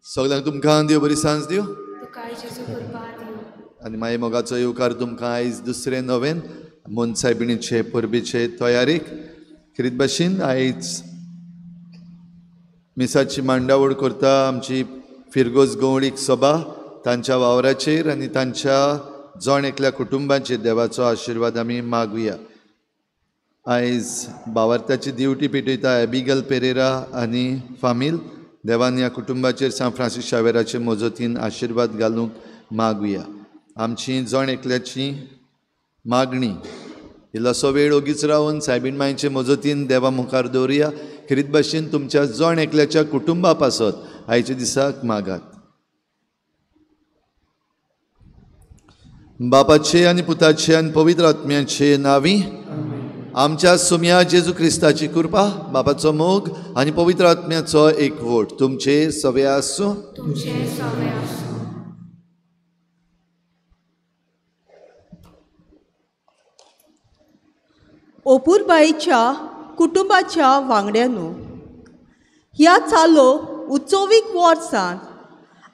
सगळ्यांक तुमकां देव बरी सांज दिवं आनी माई मोगाचो येवकार तुमकां आयज दुसरें नवेन मनसायबिणीचे परबेचे तयारेक. खेरीत भाशेन आयज मिसाची मांडावळ करता आमची फिरगोज गवळीक सभा तांच्या वावराचेर आनी तांच्या जण एकल्या कुटुंबाचेर देवाचो आशिर्वाद आमी मागुया. आयज बावार्थाची दिवटी पेटयता एबिगल पेरेरा आनी फामील. देवान ह्या कुटुंबाचेर सांत फ्रांसीस शावेराचे मजतीन आशिर्वाद घालूंक मागुया. आमची जण एकल्याची मागणी इल्लोसो वेळ ओगीच रावन सायबीण मांयचे मजतीन देवा मुखार दवरुया. खेरीत भाशेन तुमच्या जण एकल्याच्या कुटुंबा पासत आयच्या दिसाक मागात. बापाचे आनी पुताचे आनी पवित्र आत्म्याचे नांवी आमच्या सुम्या जेजू क्रिस्ताची कृपा, बापाचो मोग आनी पवित्र आत्म्याचो एकवट तुमचे सवे आसूं. ओपूरबाईच्या कुटुंबाच्या वांगड्यांनो, ह्या चालो उत्सवीक वर्सांत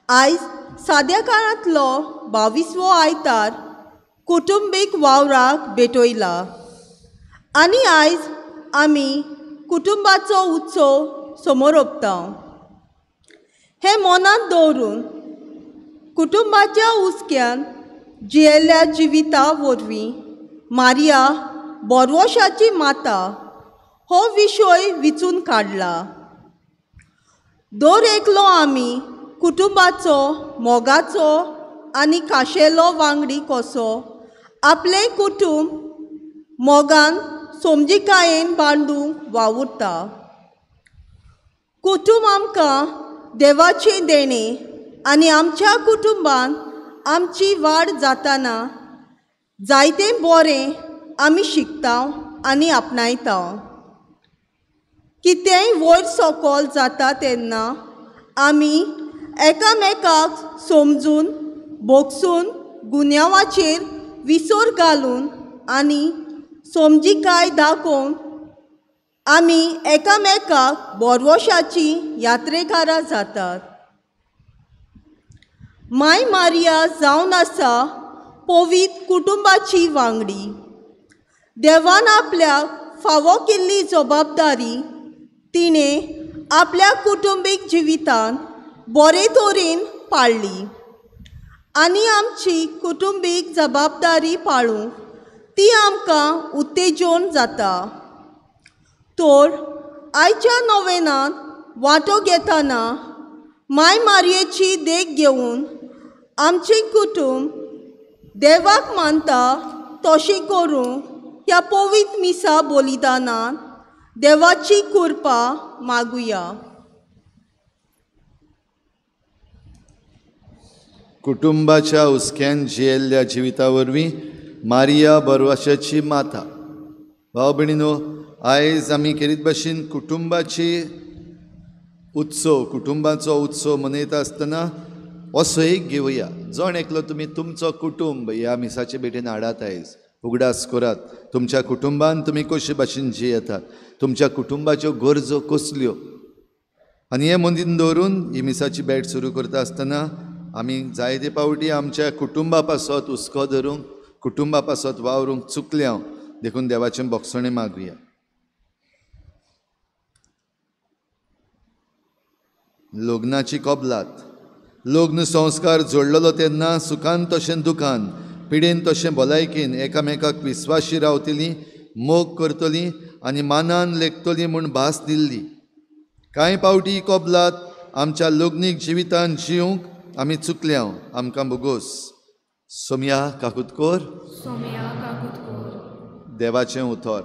आयज साद्या काळांतलो 22वो आयतार कुटुंबीक वावराक भेटयला आनी आयज आमी कुटुंबाचो उत्सव समोर ओपता. हें मनांत दवरून कुटुंबाच्या हुस्क्यान जियेल्ल्या जिविता वरवीं मारिया बोरवशाची माता हो विशय विचून काडला. दर एकलो आमी कुटुंबाचो मोगाचो आनी खाशेलो वांगडी कसो आपलें कुटुंब मोगान समजिकायेन बांदूंक वावुरता. कुटुंब आमकां देवाचें देणें आनी आमच्या कुटुंबान आमची वाड जाताना जायतें बरें आमी शिकता आनी आपणायता. कितेंय वयर सकयल जाता तेन्ना आमी एकामेकाक समजून भोगसून गुन्यांवाचेर विसर घालून आनी समजिकाय दाखोवन आमी एकामेकाक बोरवशाची यात्रेकारां जातात. माय मारिया जावन आसा पवित्र कुटुंबाची वांगडी. देवान आपल्याक फावो केल्ली जबाबदारी तिणें आपल्या कुटुंबीक जिवितांत बरे तरेन पाळ्ळी आनी आमची कुटुंबीक जबाबदारी पाळूंक ती आमकां उत्तेजन जाता. तर आयच्या नोवेनांत वांटो घेतना माय मारयेची देख घेवन आमचें कुटुंब देवाक मानता तशें करूंक ह्या पवित्र मिसा बलिदानान देवाची कृपा मागुया. कुटुंबाच्या हुस्क्यान जियेल्ल्या जिविता वरवीं मारिया बरवाशाची माता. भाव भयणीनो, आयज आमी खेरीत भाशेन कुटुंबाची उत्सव, कुटुंबाचो उत्सव मनयता आसतना असो एक घेवया. जण एकलो तुमी तुमचो कुटुंब ह्या मिसाचे भेटेन हाडात. आयज उगडास करात तुमच्या कुटुंबान तुमी कशे भाशेन जियेतात, तुमच्या कुटुंबाच्यो गरजो कसल्यो. आनी हें मतीन दवरून ही मिसाची भेट सुरू करता आसतना आमी जायते पावटी आमच्या कुटुंबा पासत हुस्को धरूंक, कुटुंबा पासत वावरूंक चुकले हांव, देखून देवाचें भोगसणें मागुया. लग्नाची कबलात. लग्न संस्कार जोडलेलो तेन्ना सुखान तशें दुखान, पिडेन तशें भलायकेन एकामेकाक विस्वाशी रावतलीं, मोग करतलीं आनी मानान लेखतलीं म्हूण भास दिल्ली. कांय पावटी कबलात आमच्या लग्नीक जिवितान जिवंक आमी चुकल्या, आमकां बोगोस। सोमया काकुतकोर, देवाचें उतर।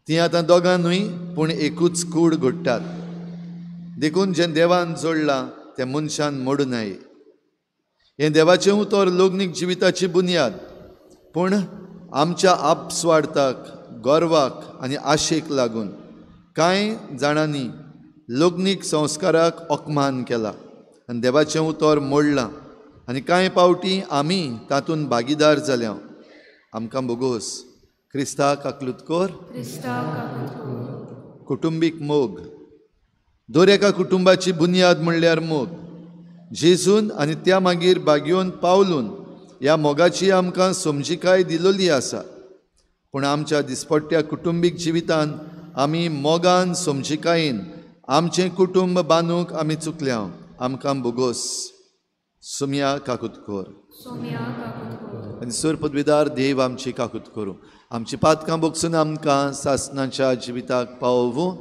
तीं आतां दोगां न्हय पूण एकूच कूड घडटात, देखून जें देवान जोडलां तें मनशान मोडूं नये। हें देवाचें उतर लग्नीक जिविताची बुन्याद, पूण आमच्या आपस्वार्थाक, गर्वाक आनी आशेक लागून कांय जाणांनी लग्नीक संस्काराक अपमान केला आनी देवाचें उतर मोडलां आनी कांय पावटी आमी तातूंत भागीदार जाल्या। आमकां बोगोस। क्रिस्ताक आकलूत कोर। कुटुंबीक मोग। दर एका कुटुंबाची बुन्याद म्हणल्यार मोग। जेजून आनी त्या मागीर बागयोन पावलून ह्या मोगाची आमकां समजिकाय दिलोली आसा, पूण आमच्या दिसपट्ट्या कुटुंबीक जिवितान आमी मोगान समजिकायेन आमचें कुटुंब बांदूंक आमी चुकल्या। आमकां बोगोस। सोमया काकूत कोर। आनी सर पदवीदार देव आमची काकूत करूं, आमची पातकां बोगसून आमकां सासनाच्या जिविताक पावोवूं।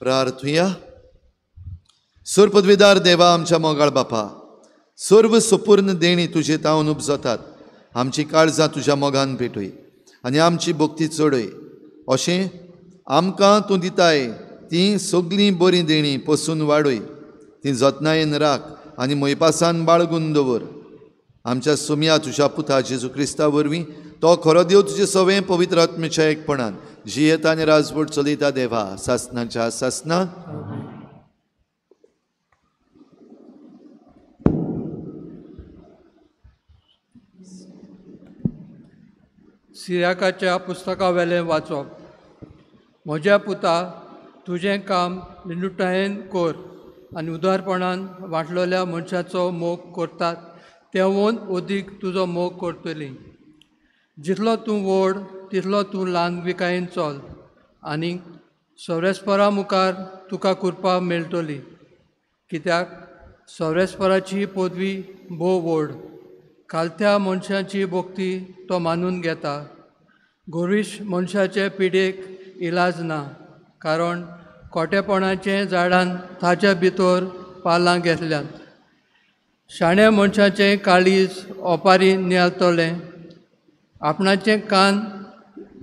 प्रार्थुया। सर्वपदवीदार देवा आमच्या मोगाळ बापा, सर्व सुपूर्ण देणी तुजे तावन उपजतात। आमची काळजां तुज्या मोगान पेटय आनी आमची भक्ती चडय, अशें आमकां तूं दिताय तीं सगळीं बरीं देणी पसून वाडय, तीं जतनायेन राख आनी मोयपासान बाळगून दवर। आमच्या सुमया तुज्या पुता जेजू क्रिस्ता वरवीं तो खरो देव तुजे सवें पवित्र आत्म्याच्या एकपणान जियेता आनी राजवट चलयता देवा सासनाच्या सासना। सिराकाच्या पुस्तका वेलें वाचप। म्हज्या पुता, तुजें काम निनुटायेन कर आनी उदारपणान वांटलेल्या मनशाचो मोग करतात तेवून अदीक तुजो मोग करतली। जितलो तूं व्हड तितलो तूं ल्हानविकायेन चल आनी सवेस्परा मुखार तुका कृपा मेळटली, कित्याक सवेस्पराची पदवी भोव व्हड। खालत्या मनशाची भक्ती तो मानून घेता। गोरीश मनशाचे पिडेक इलाज ना, कारण खोटेपणाचे झाडान ताच्या भितर पालां घेतल्यात। शाण्या मनशाचें काळीज ओपारी नियाळटलें, आपणाचें कान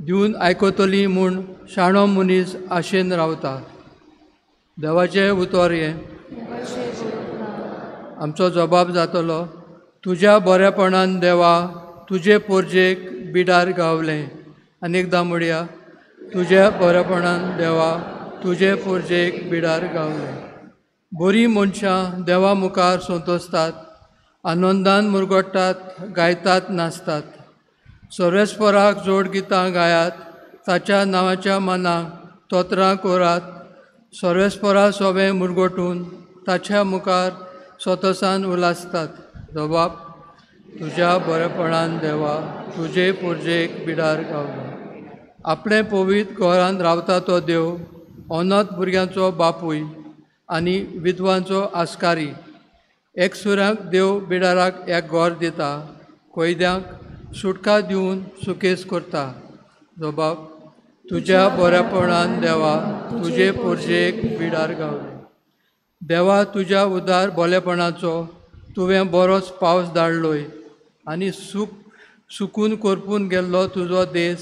दिवन आयकतली म्हूण शाणो मनीस आशेन रावता। देवाचें उतर हें। आमचो जबाब जातलो, तुज्या बरेपणान देवा तुजे पोरजेक बिडार गावलें। आनी एकदां म्हणया, तुज्या बरेपणान देवा तुजे पोरजेक बिडार गावलें। बरीं मनशां देवा मुखार संतोसतात, आनंदान मुरगट्टात, गायतात, नाचतात। सर्वेस्पराक जोड गितां गायात, ताच्या नांवाच्या मनाक तोत्रां कोरात. सर्वेस्परा सोबें मुरगोटून ताच्या मुखार सोतोसान उलासतात. जबाब तुज्या बरेपणान देवा तुजे पुरजेक बिडार गावलो. आपले पवित्र घरान रावता तो देव, अनाथ भुरग्यांचो बापूय आनी विधवांचो आस्कारी. एकसुऱ्यांक देव बिडाराक एक घर दिता, कैद्यांक सुटका दिवन सुकेस करता. जबाब तुज्या बरेपणान देवा तुजे पुरजेक बिडार गावले. देवा तुज्या उदार भोलेपणाचो तुवें बरोच पावस धाडलोय आनी सुकून करपून गेल्लो तुजो देस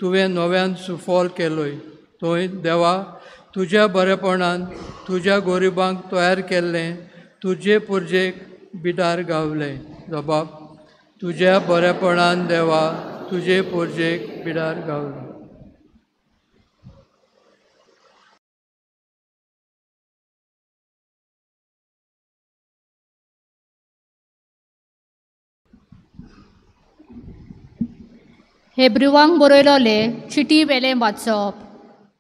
तुवें नव्यान सुफल केलोय. थंय देवा तुज्या बरेपणान तुज्या गरिबांक तयार केल्लें तुजे पुरजेक बिडार गावलें. जबाब तुज्या बरेपणान देवा तुजे पुरजेक बिडार गावलें. हेब्रुवांक बरयलोले चिटी वेलें वाचप.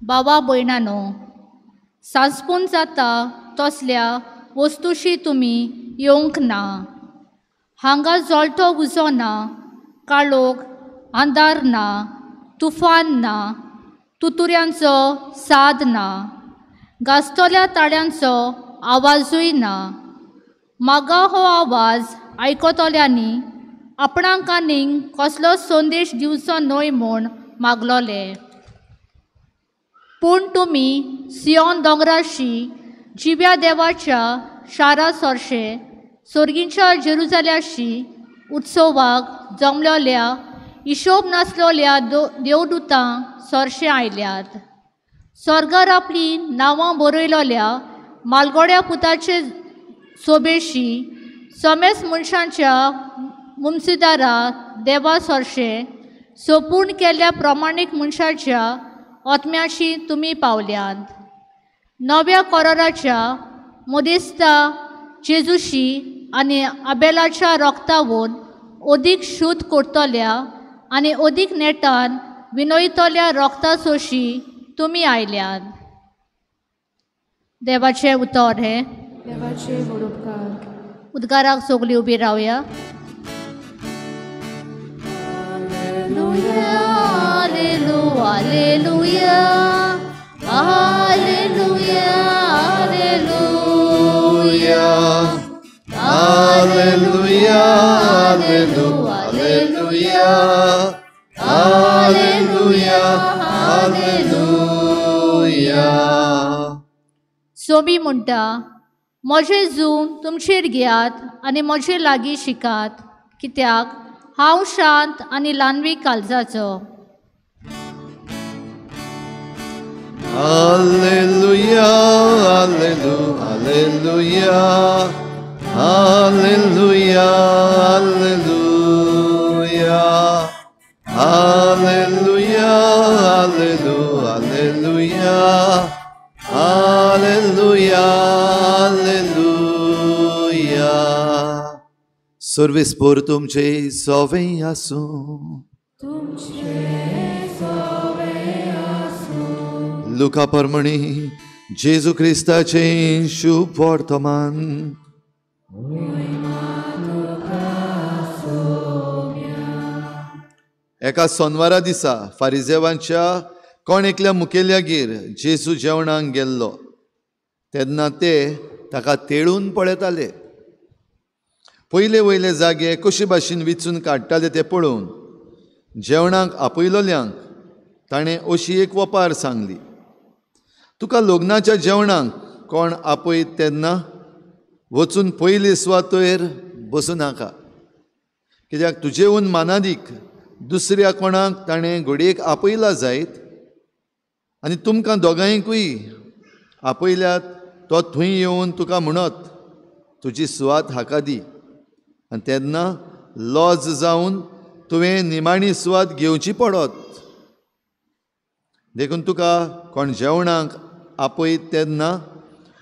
बाबा भयणानो, सांसपून जाता तसल्या वस्तुशी तुमी येवंक ना. हांगा जळटो उजो ना, काळोख अंधार ना, तुफान ना, तुतुऱ्यांचो साद ना, गाजतल्या ताळ्यांचो आवाजूय ना. मागा हो आवाज आयकतल्यांनी आपणाक आनीक कसलो संदेश दिवचो न्हय म्हूण मागलोले. पूण तुमी सियोन दोंगराशी जिव्या देवाच्या शारा सरशे सोर्गींच्या जेरुजाल्याशी उत्सवाक जमलोल्या हिशोब नासलोल्या देवदूतां सरशे आयल्यात. स्वर्गार आपली नांवां बरयलोल्या मालगोड्या पुताचे सोबेशी समेस मनशांच्या मुमसिदारा देवा सरशे सोपूण केल्ल्या प्रमाणीक मनशाच्या आत्म्याशी तुमी पावल्यात. नव्या कोराराच्या मदेस्ता जेजूशी आनी आबेलाच्या रोगतावून अदीक शुद्ध करतल्या आनी अदीक नेटान विनयतल्या रोगतासोशी तुमी आयल्यात. देवाचें उतर हें. देवाचे उपकार. उद्गाराक सगळीं उबी रावया. Alleluia, Alleluia, Alleluia, Alleluia, Alleluia, Alleluia, Alleluia. Sobi म्हणटा, म्हजें जून तुमचेर घेयात आनी म्हजे लागीं शिकात, कित्याक हांव शांत आनी ल्हानवी काळजाचो. Alleluia, Alleluia, Alleluia, Alleluia, Alleluia, Alleluia, Alleluia, Alleluia. सर्वेस्पोर तुमचे सोवे आसूं. लुका परमणी जेजू क्रिस्ताचें शुभ वर्तमान. एका सोनवारा दिसा फारिजेवांच्या कोण एकल्या मुखेल्यागेर जेजू जेवणाक गेल्लो तेन्ना ते ताका तेळून पळयताले. पयले वयले जागे कशे भाशेन विचून काडटाले ते पळोवन जेवणाक आपयलोल्यांक ताणें अशी एक वपार सांगली, तुका लग्नाच्या जेवणाक कोण आपयत तेन्ना वचून पयले सुवातेर बसूं नाका, कित्याक तुजेहून मानादीक दुसऱ्या कोणाक ताणें घडयेक आपयला जायत आनी तुमकां दोगांयकूय आपयल्यात तो थंय येवन तुका म्हणत तुजी सुवात हाका दी, आनी तेन्ना लॉज जावन तुवें निमाणी सुवात घेवची पडत. देखून तुका कोण जेवणाक आपयत तेन्ना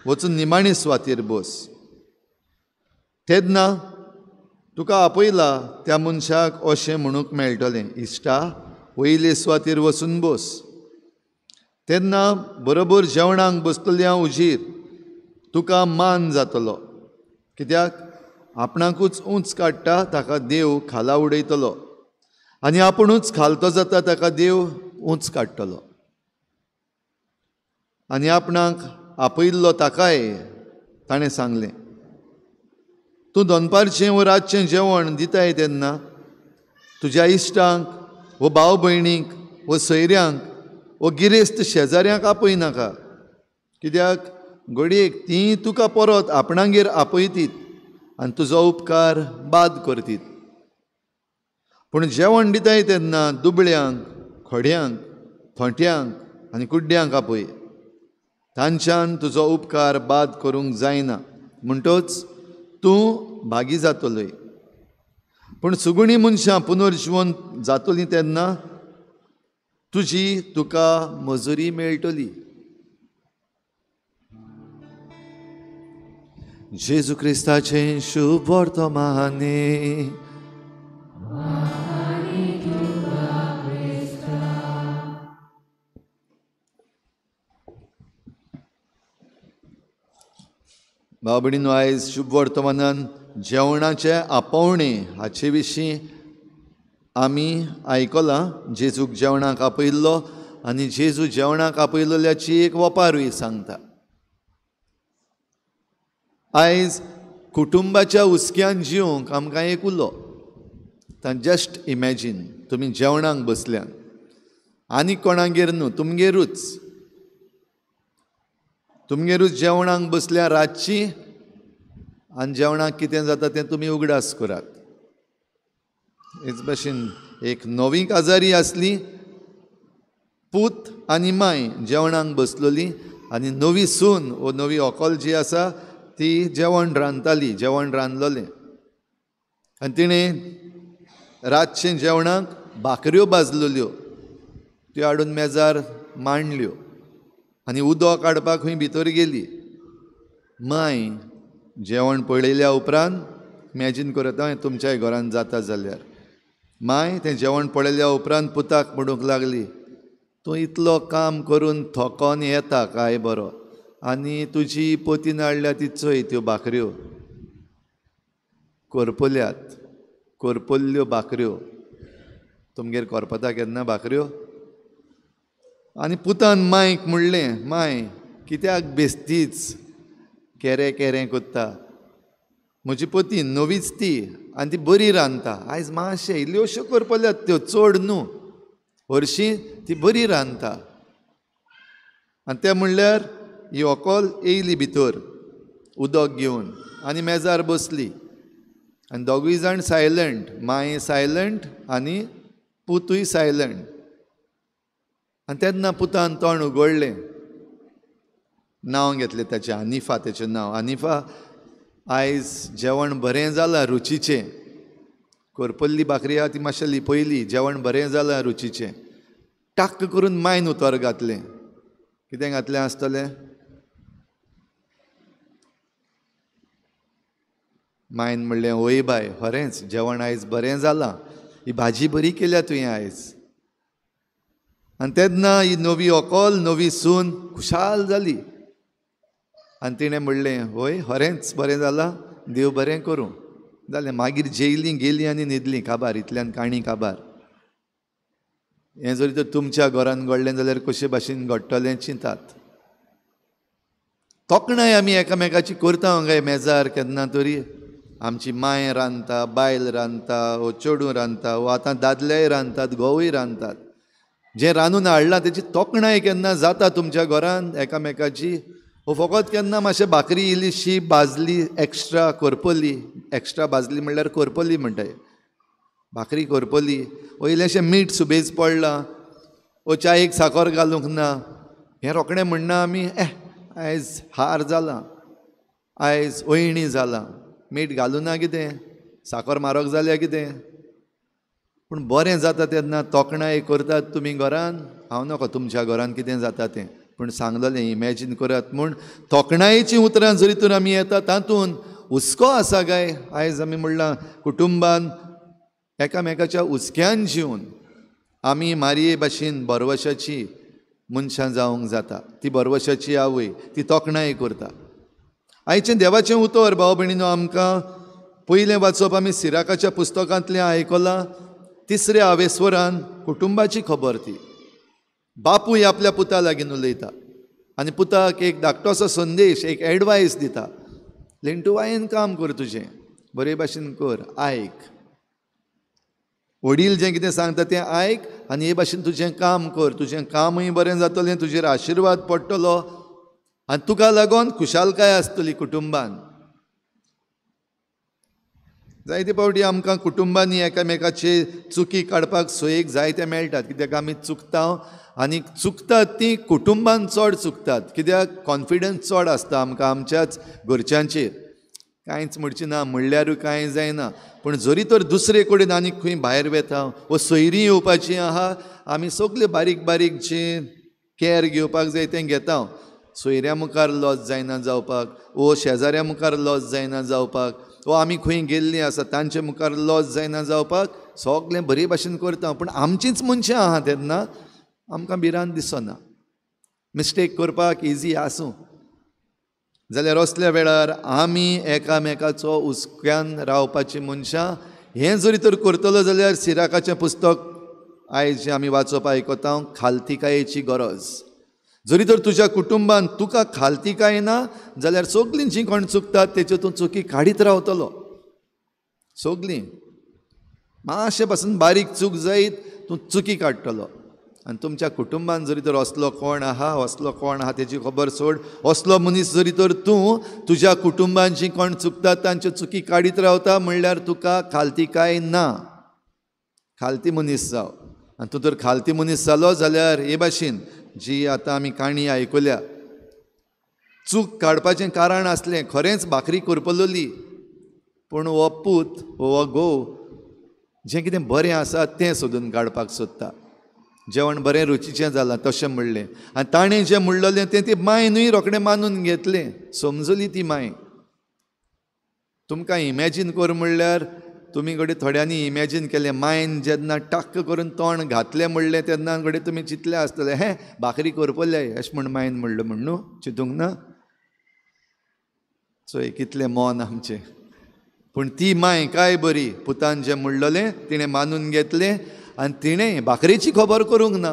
वचून निमाणी सुवातेर बस, तेन्ना तुका आपयला त्या मनशाक अशें म्हणूंक मेळटलें, इश्टा वयले सुवातेर वचून बस. तेन्ना बरोबर जेवणाक बसतल्या उजीर तुका मान जातलो, कित्याक आपणाकूच उंच काडटा ताका देव खाला उडयतलो आनी आपुणूच खालतो जाता ताका देव उंच काडटलो. आनी आपणाक आपयल्लो ताकाय ताणें सांगलें, तूं दनपारचें वो रातचें जेवण दिताय तेन्ना तुज्या इश्टांक वो भाव भयणीक वो सोयऱ्यांक वो गिरेस्त शेजाऱ्यांक आपय नाका, कित्याक घडयेक तीं तुका परत आपणागेर आपयतीत आनी तुजो उपकार बाद करतीत. पूण जेवण दिताय तेन्ना दुबळ्यांक, खोड्यांक, थोंट्यांक आनी कुड्ड्यांक आपय, तांच्यान तुजो उपकार बाद करूंक जायना, म्हणटच तूं भागी जातलोय. पूण सुगुणी मनशां पुनर्जिवन जातलीं तेन्ना तुजी तुका मजुरी मेळटली. जेजू क्रिस्ताचें शुभ वर्तमाने. भाव भयणींनो, आयज शुभ वर्तमानान जेवणाचें आपोवणें हाचे विशीं आमी आयकलां. जेजूक जेवणाक आपयल्लो आनी जेजू जेवणाक आपयल्ल्याची एक वपारूय सांगता. आयज कुटुंबाच्या हुस्क्यान जिवंक आमकां एक उलो. जस्ट इमॅजीन, तुमी जेवणाक बसल्यान आनी कोणागेर न्हू, तुमगेरूच तुमगेरूच जेवणाक बसल्या रातची, आनी जेवणाक कितें जाता तें तुमी उगडास करात. हेच भाशेन एक नवी काजारी आसली, पूत आनी माय जेवणाक बसलोली आनी नवी सून वो नवी व्हंकल जी आसा ती जेवण रांदताली, जेवण रांदलोलें आनी तिणें रातचें जेवणाक भाकऱ्यो भाजलेल्यो, त्यो हाडून मेजार मांडल्यो आनी उदक काडपाक खंय भितर गेली. माय जेवण पळयल्या उपरांत, इमॅजीन करता हांवें तुमच्याय घरान जाता जाल्यार, माय तें जेवण पळयल्या उपरांत पुताक म्हणूंक लागली, तूं इतलो काम करून थकोन येता काय बरो, आनी तुजी पोतीन हाडल्या ती चोय त्यो भाकऱ्यो करपल्यात, करपल्ल्यो भाकऱ्यो. तुमगेर करपता केन्ना भाकऱ्यो? आनी पुतान मायक म्हणलें, माय कित्याक बेस्तीच केरें केरें कोत्ता, म्हजी पती नवीच ती आनी ती बरी रांदता, आयज मातशें इल्ल्योश्यो करपल्यात त्यो, चड न्हू, हरशीं ती बरी रांदता. आनी तें म्हणल्यार ही व्हंकल येयली भितर उदक घेवन आनी मेजार बसली आनी दोगूय जाण सायलंट, मांय सायलंट आनी पुतूय सायलंट. आनी तेन्ना पुतान तोंड उगडलें, नांव घेतलें ताचें, हनिफा ताचें नांव. हनिफा, आयज जेवण बरें जालां रुचीचें, करपल्ली भाकरी आहा ती मातशें लिपयली, जेवण बरें जालां रुचीचें. टाक्क करून मायन उतर घातलें. कितें घातलें आसतलें? मायन म्हणलें, वय बाय, खरेंच जेवण आयज बरें जालां, ही भाजी बरी केल्या तुवें आयज. आनी तेन्ना ही नवी व्हंकल, नवी सून खुशाल जाली आनी तिणें म्हणलें, वय खरेंच बरें जालां, देव बरें करूं. जालें, मागीर जेयलीं, गेलीं आनी न्हिदलीं. काबार, इतल्यान काणी काबार. हें जरी तर तुमच्या घरान घडलें जाल्यार कशे भाशेन घडटलें चिंतात. तोखणाय आमी एकामेकाची करता काय मेजार केन्ना तरी? आमची मांय रांदता, बायल रांदता, वो चेडूं रांदता, वो आतां दादलेय रांदतात, घोवूय रांदतात. जें रांदून हाडलां तेची तोखणाय केन्ना जाता तुमच्या घरान एकामेकाची? वो फकत केन्ना मातशें भाकरी इल्लीशी भाजली एक्स्ट्रा करपली, एक्स्ट्रा भाजली म्हणल्यार करपली म्हणटाय, भाकरी करपली, वो इल्लेशें मीठ सुबेज पडलां, वो चायेक साकर घालूंक ना, हें रोखडें म्हणना आमी, आयज हार जालां, आयज वयणी जालां, मीठ घालूं ना कितें, साकर म्हारग जाल्या कितें. पूण बरें जाता तेन्ना तोखणाय करतात तुमी घरान. हांव नको तुमच्या घरान कितें जाता तें, पूण सांगलेलें इमॅजीन करात म्हूण. तोखणायेचीं उतरां जरी तर आमी येता तातूंत हुस्को आसा काय? आयज आमी म्हणलां कुटुंबान एकामेकाच्या हुस्क्यान जिवन आमी मारये भाशेन बरवशाची मनशां जावंक जाता. ती बरवशाची आवय ती तोखणाय करता. आयचें देवाचें उतर भाव भयणीनो आमकां पयलें वाचप आमी सिराकाच्या पुस्तकांतलें आयकलां. तिसऱ्या आवेस्वरान कुटुंबाची खबर ती. बापूय आपल्या पुता लागीं उलयता आनी पुताक एक धाकटोसो संदेश, एक एडवायस दिता. लेंटुवायेन काम कर तुजें, बरे भाशेन कर, आयक, वडील जें कितें सांगता तें आयक आनी हे भाशेन तुजें काम कर, तुजें कामूय बरें जातलें, तुजेर आशिर्वाद पडटलो आनी तुका लागून खुशालकाय आसतली कुटुंबान. जायते फावटी आमकां कुटुंबांनी एकामेकाचे चुकी काडपाक सोयेक जायते मेळटात, कित्याक आमी चुकता आनी चुकतात ती कुटुंबान चड चुकतात, कित्याक कॉन्फिडन्स चड आसता आमकां आमच्याच घरच्यांचेर. कांयच म्हणचें ना, म्हणल्यारूय कांय जायना, पूण जरी तर दुसरे कडेन आनी खंय भायर वेता वो सोयरीं येवपाची आहा, आमी सगळे बारीक बारीक जे कॅर घेवपाक जाय तें घेता. सोयऱ्या मुखार लॉस जायना जावपाक, वो शेजाऱ्या मुखार लॉस जायना जावपाक, वो आमी खंय गेल्लीं आसा तांचे मुखार लॉस जायना जावपाक सगळें बरे भाशेन करता. पूण आमचींच मनशां आहा तेन्ना आमकां भिरांत दिसना, मिस्टेक करपाक इजी आसूं. जाल्यार असल्या वेळार आमी एकामेकाचो हुस्क्यान रावपाची मनशां हें जरी तर करतलो जाल्यार सिराकाचें पुस्तक आयज जें आमी वाचप आयकता, खालतिकायेची गरज. जरी तर तुज्या कुटुंबान तुका खालतिकाय ना जाल्यार सगळीं जीं कोण चुकतात तेच्यो तूं चुकी काडीत रावतलो. सगळीं मातशें पासून बारीक चूक जायत तूं चुकी काडटलो. आनी तुमच्या कुटुंबान जरी तर असलो कोण आहा, असलो कोण आहा तेजी खबर सोड, असलो मनीस जरी तर तूं तुज्या कुटुंबान जीं कोण चुकतात तांच्यो चुकी काडीत रावता म्हणल्यार तुका खालतिकाय ना. खालती मनीस जाव. आनी तूं तर खालती मनीस जालो जाल्यार हे भाशेन जी आतां आमी काणी आयकुल्या, चूक काडपाचें कारण आसलें खरेंच भाकरी करपलोली, पूण हो पूत हो घोव जें कितें बरें आसा तें सोदून काडपाक सोदता. जेवण बरें रुचीचें जालां तशें म्हणलें आनी ताणें जें म्हणलेलें तें ती माय न्हय रोखडें मानून घेतलें, समजली ती माय. तुमकां इमॅजीन कर म्हणल्यार तुमी घडये थोड्यांनी इमॅजीन केलें, मायन जेन्ना टाक्क करून तोंड घातलें म्हणलें तेन्ना घडये तुमी चिंतलें आसतलें हें भाकरी करपले अशें म्हण मायन म्हणलें म्हण न्हू, चिंतूंक ना? चोय कितलें मन आमचें. पूण ती माय काय बरी, पुतान जें म्हणलेलें तिणें मानून घेतलें आनी तिणें भाकरेची खबर करूंक ना,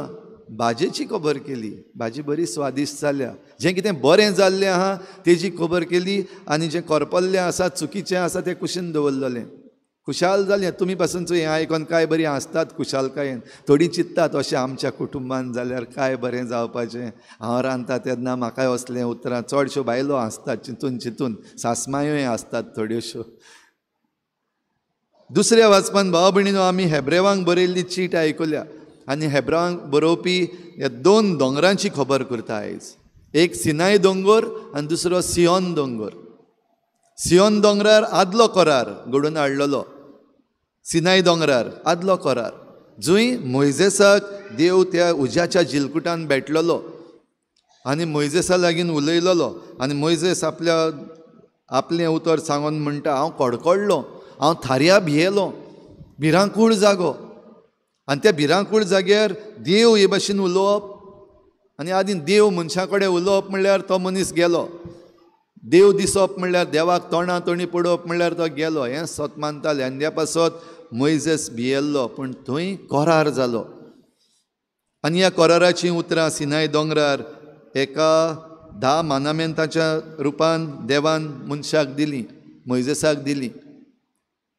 भाजयेची खबर केली. भाजी बरी स्वादिश्ट जाल्या, जें कितें बरें जाल्लें आहा तेजी खबर केली आनी जें करपल्लें आसा चुकीचें आसा तें कुशीन दवरलेलें. खुशाल जालें. तुमी पासून हें आयकोन काय बरीं आसतात खुशालकायेन. थोडीं चिंत्तात अशें आमच्या कुटुंबान जाल्यार काय बरें जावपाचें, हांव रांदता तेन्ना म्हाकाय असलें उतरां. चडश्यो बायलो आसतात चिंतून चिंतून, सासमायोय आसतात थोड्योश्यो. दुसऱ्या वाचपान भाव भयणीनो आमी हेब्रेवांक बरयल्ली चीट आयकुल्या आनी हेब्रेवांक बरोवपी ह्या दोन दोंगरांची खबर करता आयज. एक सिनाय दोंगर आनी दुसरो सियोन दोंगर. सियोन दोंगरार आदलो करार घडोवन हाडलेलो, सिनाय दोंगरार आदलो करार जंय मोयजेसाक देव त्या उज्याच्या जिलकुटान भेटलेलो आनी मोयजेसा लागीं उलयलेलो आनी मोयजेस आपल्या आपलें उतर सांगून म्हणटा, हांव कडकडलो, हांव थाऱ्या भियेलो, भिरांकूळ जागो. आनी त्या भिरांकूळ जाग्यार देव हे भाशेन उलोवप आनी आदीं देव मनशा कडेन उलोवप म्हणल्यार तो मनीस गेलो, देव दिसप म्हणल्यार देवाक तोंडा तोंडी पडोवप म्हणल्यार तो गेलो, हें सत मानताले. आनी त्या पासत मोयजेस भियेल्लो, पूण थंय करार जालो. आनी ह्या कराराचीं उतरां सिनाय दोंगरार एका 10 मानामेंताच्या रुपान देवान मनशाक दिलीं, मोयजेसाक दिलीं.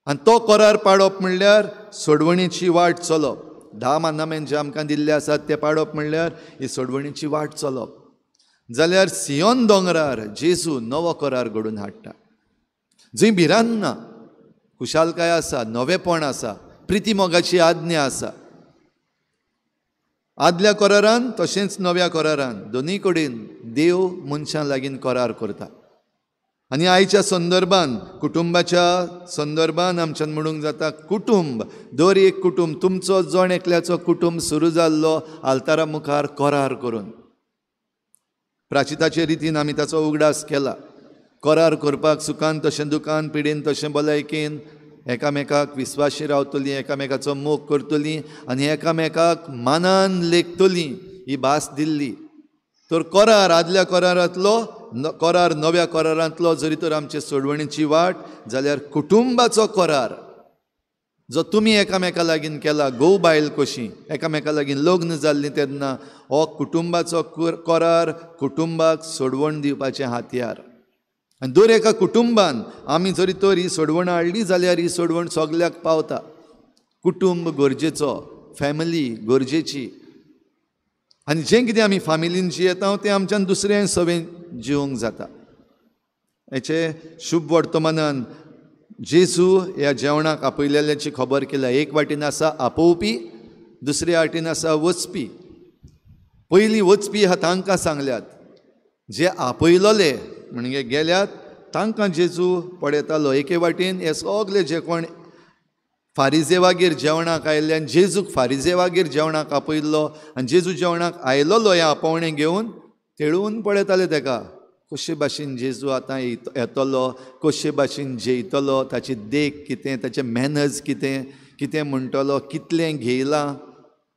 आनी तो करार पाडप म्हणल्यार सोडवणीची वाट चलप. 10 मानामेंत जे आमकां दिल्ले आसात ते पाडप म्हणल्यार ही सोडवणीची वाट चलप. जाल्यार सियोन दोंगरार जेजू नवो करार घडोवन हाडटा, जंय भिरांत ना, खुशालकाय आसा, नवेपण आसा, प्रिती मोगाची आज्ञा आसा. आदल्या करारान तशेंच नव्या करारान दोनूय कडेन देव मनशां लागीं करार करता. आनी आयच्या संदर्भान, कुटुंबाच्या संदर्भान आमच्यान म्हणूंक जाता, कुटुंब दर एक कुटुंब तुमचो जण एकल्याचो कुटुंब सुरू जाल्लो आल्तारा मुखार करार करून. प्राचिताचे रितीन आमी ताचो उगडास केला. करार करपाक सुखान तशें दुखान, पिडेन तशें भलायकेन एकामेकाक विस्वाशी रावतलीं, एकामेकाचो मोग करतलीं आनी एकामेकाक मानान लेखतलीं ही भास दिल्ली. तर करार आदल्या करारांतलो करार नव्या करारांतलो जरी तर आमचे सोडवणीची वाट जाल्यार कुटुंबाचो करार जो तुमी एकामेका लागीं केला, घोव बायल कशीं एकामेका लागीं लग्न जाल्लीं तेन्ना हो कुटुंबाचो करार कुटुंबाक सोडवण दिवपाचें हातयार. आनी दर एका कुटुंबान आमी जरी तर ही सोडवण हाडली जाल्यार ही सोडवण सगल्याक पावता. कुटुंब गरजेचो, फॅमिली गरजेची, आनी जें कितें आमी फामिलीन जियेता तें आमच्यान दुसऱ्यां सवें जिवंक जाता. हेचें शुभ वर्तमानान जेजू ह्या जेवणाक आपयलेल्याची खबर केल्या. एक वाटेन आसा आपोवपी, दुसरे वाटेन आसा वचपी. पयलीं वचपी हा तांकां सांगल्यात, जे आपयलोले म्हणजे गेल्यात तांकां जेजू पळयतालो. एके वाटेन हे सगळे जे कोण फारिजेवागेर जेवणाक आयिल्ले आनी जेजूक फारिजेवागेर जेवणाक आपयल्लो आनी जेजू जेवणाक आयलोलो हें आपोवणें घेवन तेळून पळयताले तेका, कशे भाशेन जेजू आतां येतलो, कशे भाशेन जेयतलो, ताची देख कितें, ताचें मॅनर्स कितें, कितें म्हणटलो, कितलें घेयलां.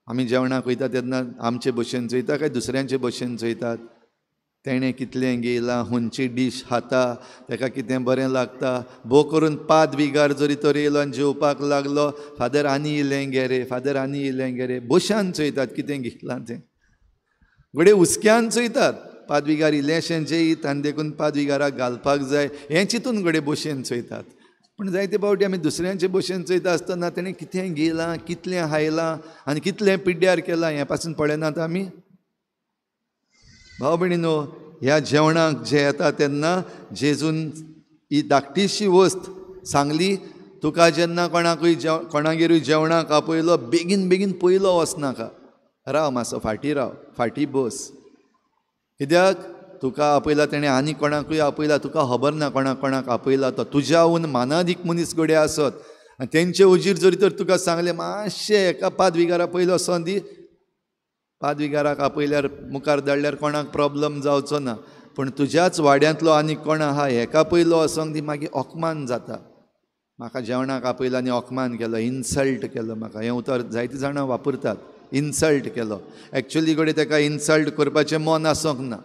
आमी जेवणाक वयता तेन्ना आमचे भशेन चोयता काय दुसऱ्यांचे भशेन चोयतात? तेणें कितलें घेयलां, खंयची डीश खाता, तेका कितें बरें लागता. भोव करून पाद विगार जरी तर येयलो आनी जेवपाक लागलो, फादर आनी इल्लें घे रे, फादर आनी इल्लें घे रे, बोशान चोयतात कितें घेतलां तें. घडये हुसक्यान चोयतात, पादविगार इल्लेंशें जेयत आनी देखून पादविगाराक घालपाक जाय हें चिंतून घडये बोशेन चोयतात. पूण जायते फावटी आमी दुसऱ्यांचे बोशेन चोयता आसतना तेणें कितें घेयलां, कितलें हायलां आनी कितलें पिड्ड्यार केलां हें पासून पळयनात आमी. भाव भयणीनो, ह्या जेवणाक जे येता तेन्ना जेजून ही धाकटीशी वस्त सांगली, तुका जेन्ना कोणाकूय कोणागेरूय जेवणाक आपयलो बेगीन बेगीन पयलो वचनाका, राव मातसो फाटीं राव, फाटीं बस. कित्याक तुका आपयला तेणें आनी कोणाकूय आपयला, तुका खबर ना कोणाक कोणाक आपयला तो. तुज्याहून मानादीक मनीस घडये आसत आनी तेंचे उजीर जरी तर तुका सांगलें मातशें एका पादविगारा पयलो वचोन दी, पादविगाराक आपयल्यार मुखार धाडल्यार कोणाक प्रॉब्लम जावचो ना, पूण तुज्याच वाड्यांतलो आनी कोण आहा हेका पयलो वचोंक दी, मागीर अपमान जाता. म्हाका जेवणाक आपयला आनी अपमान केलो, इन्सल्ट केलो म्हाका. हें उतर जायतीं जाणां वापरतात, इन्सल्ट केलो. एक्चुली घडये तेका इन्सल्ट करपाचें मन आसूंक ना,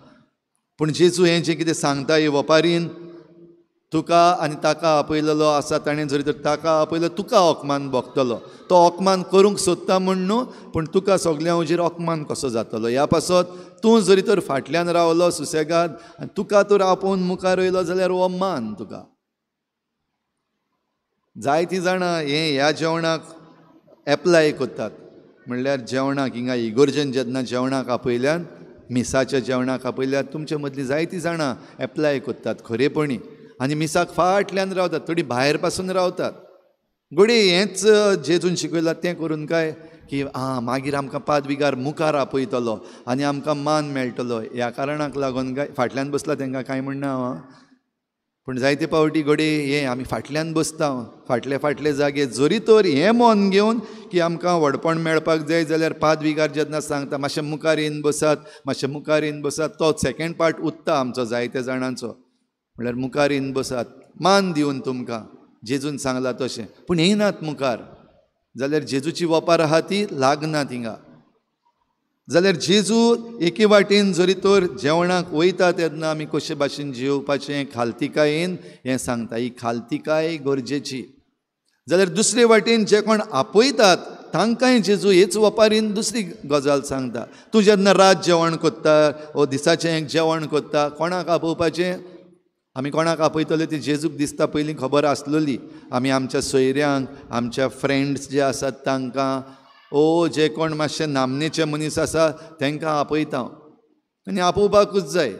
पूण जेजू हें जें कितें सांगता हे वपारीन, तुका आनी ताका आपयलेलो आसा ताणें जरी तर ताका आपयलो तुका अपमान भोगतलो. तो अपमान करूंक सोदता म्हूण न्हू, पूण तुका सगल्यां हुजीर अपमान कसो जातलो. ह्या पासत तूं जरी तर फाटल्यान रावलो सुसेगाद आनी तुका तर आपोवन मुखार येयलो जाल्यार हो मान तुका. जायतीं जाणां हें ह्या जेवणाक एप्लाय करतात, म्हणल्यार जेवणाक हिंगा इगोर्जेन जेन्ना जेवणाक आपयल्यान, मिसाच्या जेवणाक आपयल्यार तुमचे मदलीं जायतीं जाणां एप्लाय करतात खरेपणी आनी मिसाक फाटल्यान रावतात, थोडीं भायर पासून रावतात. घडये हेंच जेजून शिकयलां तें करून काय की आं मागीर आमकां पादविगार मुखार आपयतलो आनी आमकां मान मेळटलो, ह्या कारणाक लागून काय फाटल्यान बसला तांकां कांय म्हणना हांव. पूण जायते फावटी घडये हें आमी फाटल्यान बसता, फाटले फाटले जागे जरी तर हें मन घेवन की आमकां व्हडपण मेळपाक जाय जाल्यार पादविगार जेन्ना सांगता मातशें मुखार येवन बसात, मातशें मुखार येवन बसात, तो सेकेंड पार्ट उत्ता आमचो जायत्या जाणांचो, म्हणल्यार मुखार येवन बसात मान दिवन तुमकां जेजून सांगलां तशें, पूण येयनात मुखार जाल्यार जेजूची वपार आहा ती लागना थिंगा. जाल्यार जेजू एके वाटेन जरी तर जेवणाक वयता तेन्ना आमी कशे भाशेन जेवपाचें खालतिकायेन हें सांगता, ही खालतिकाय गरजेची. जाल्यार दुसरे वाटेन जे कोण आपयतात तांकांय जेजू हेच वपारीन दुसरी गजाल सांगता. तूं जेन्ना रात जेवण करता वो दिसाचें जेवण करता, कोणाक आपोवपाचें? आमी कोणाक आपयतले ती जेजूक दिसता पयलीं खबर आसलेली. आमी आमच्या सोयऱ्यांक, आमच्या फ्रेंड्स जे आसात तांकां, ओ जे कोण मातशे नामनेचे मनीस आसा तांकां आपयता आनी आपोवपाकूच जाय.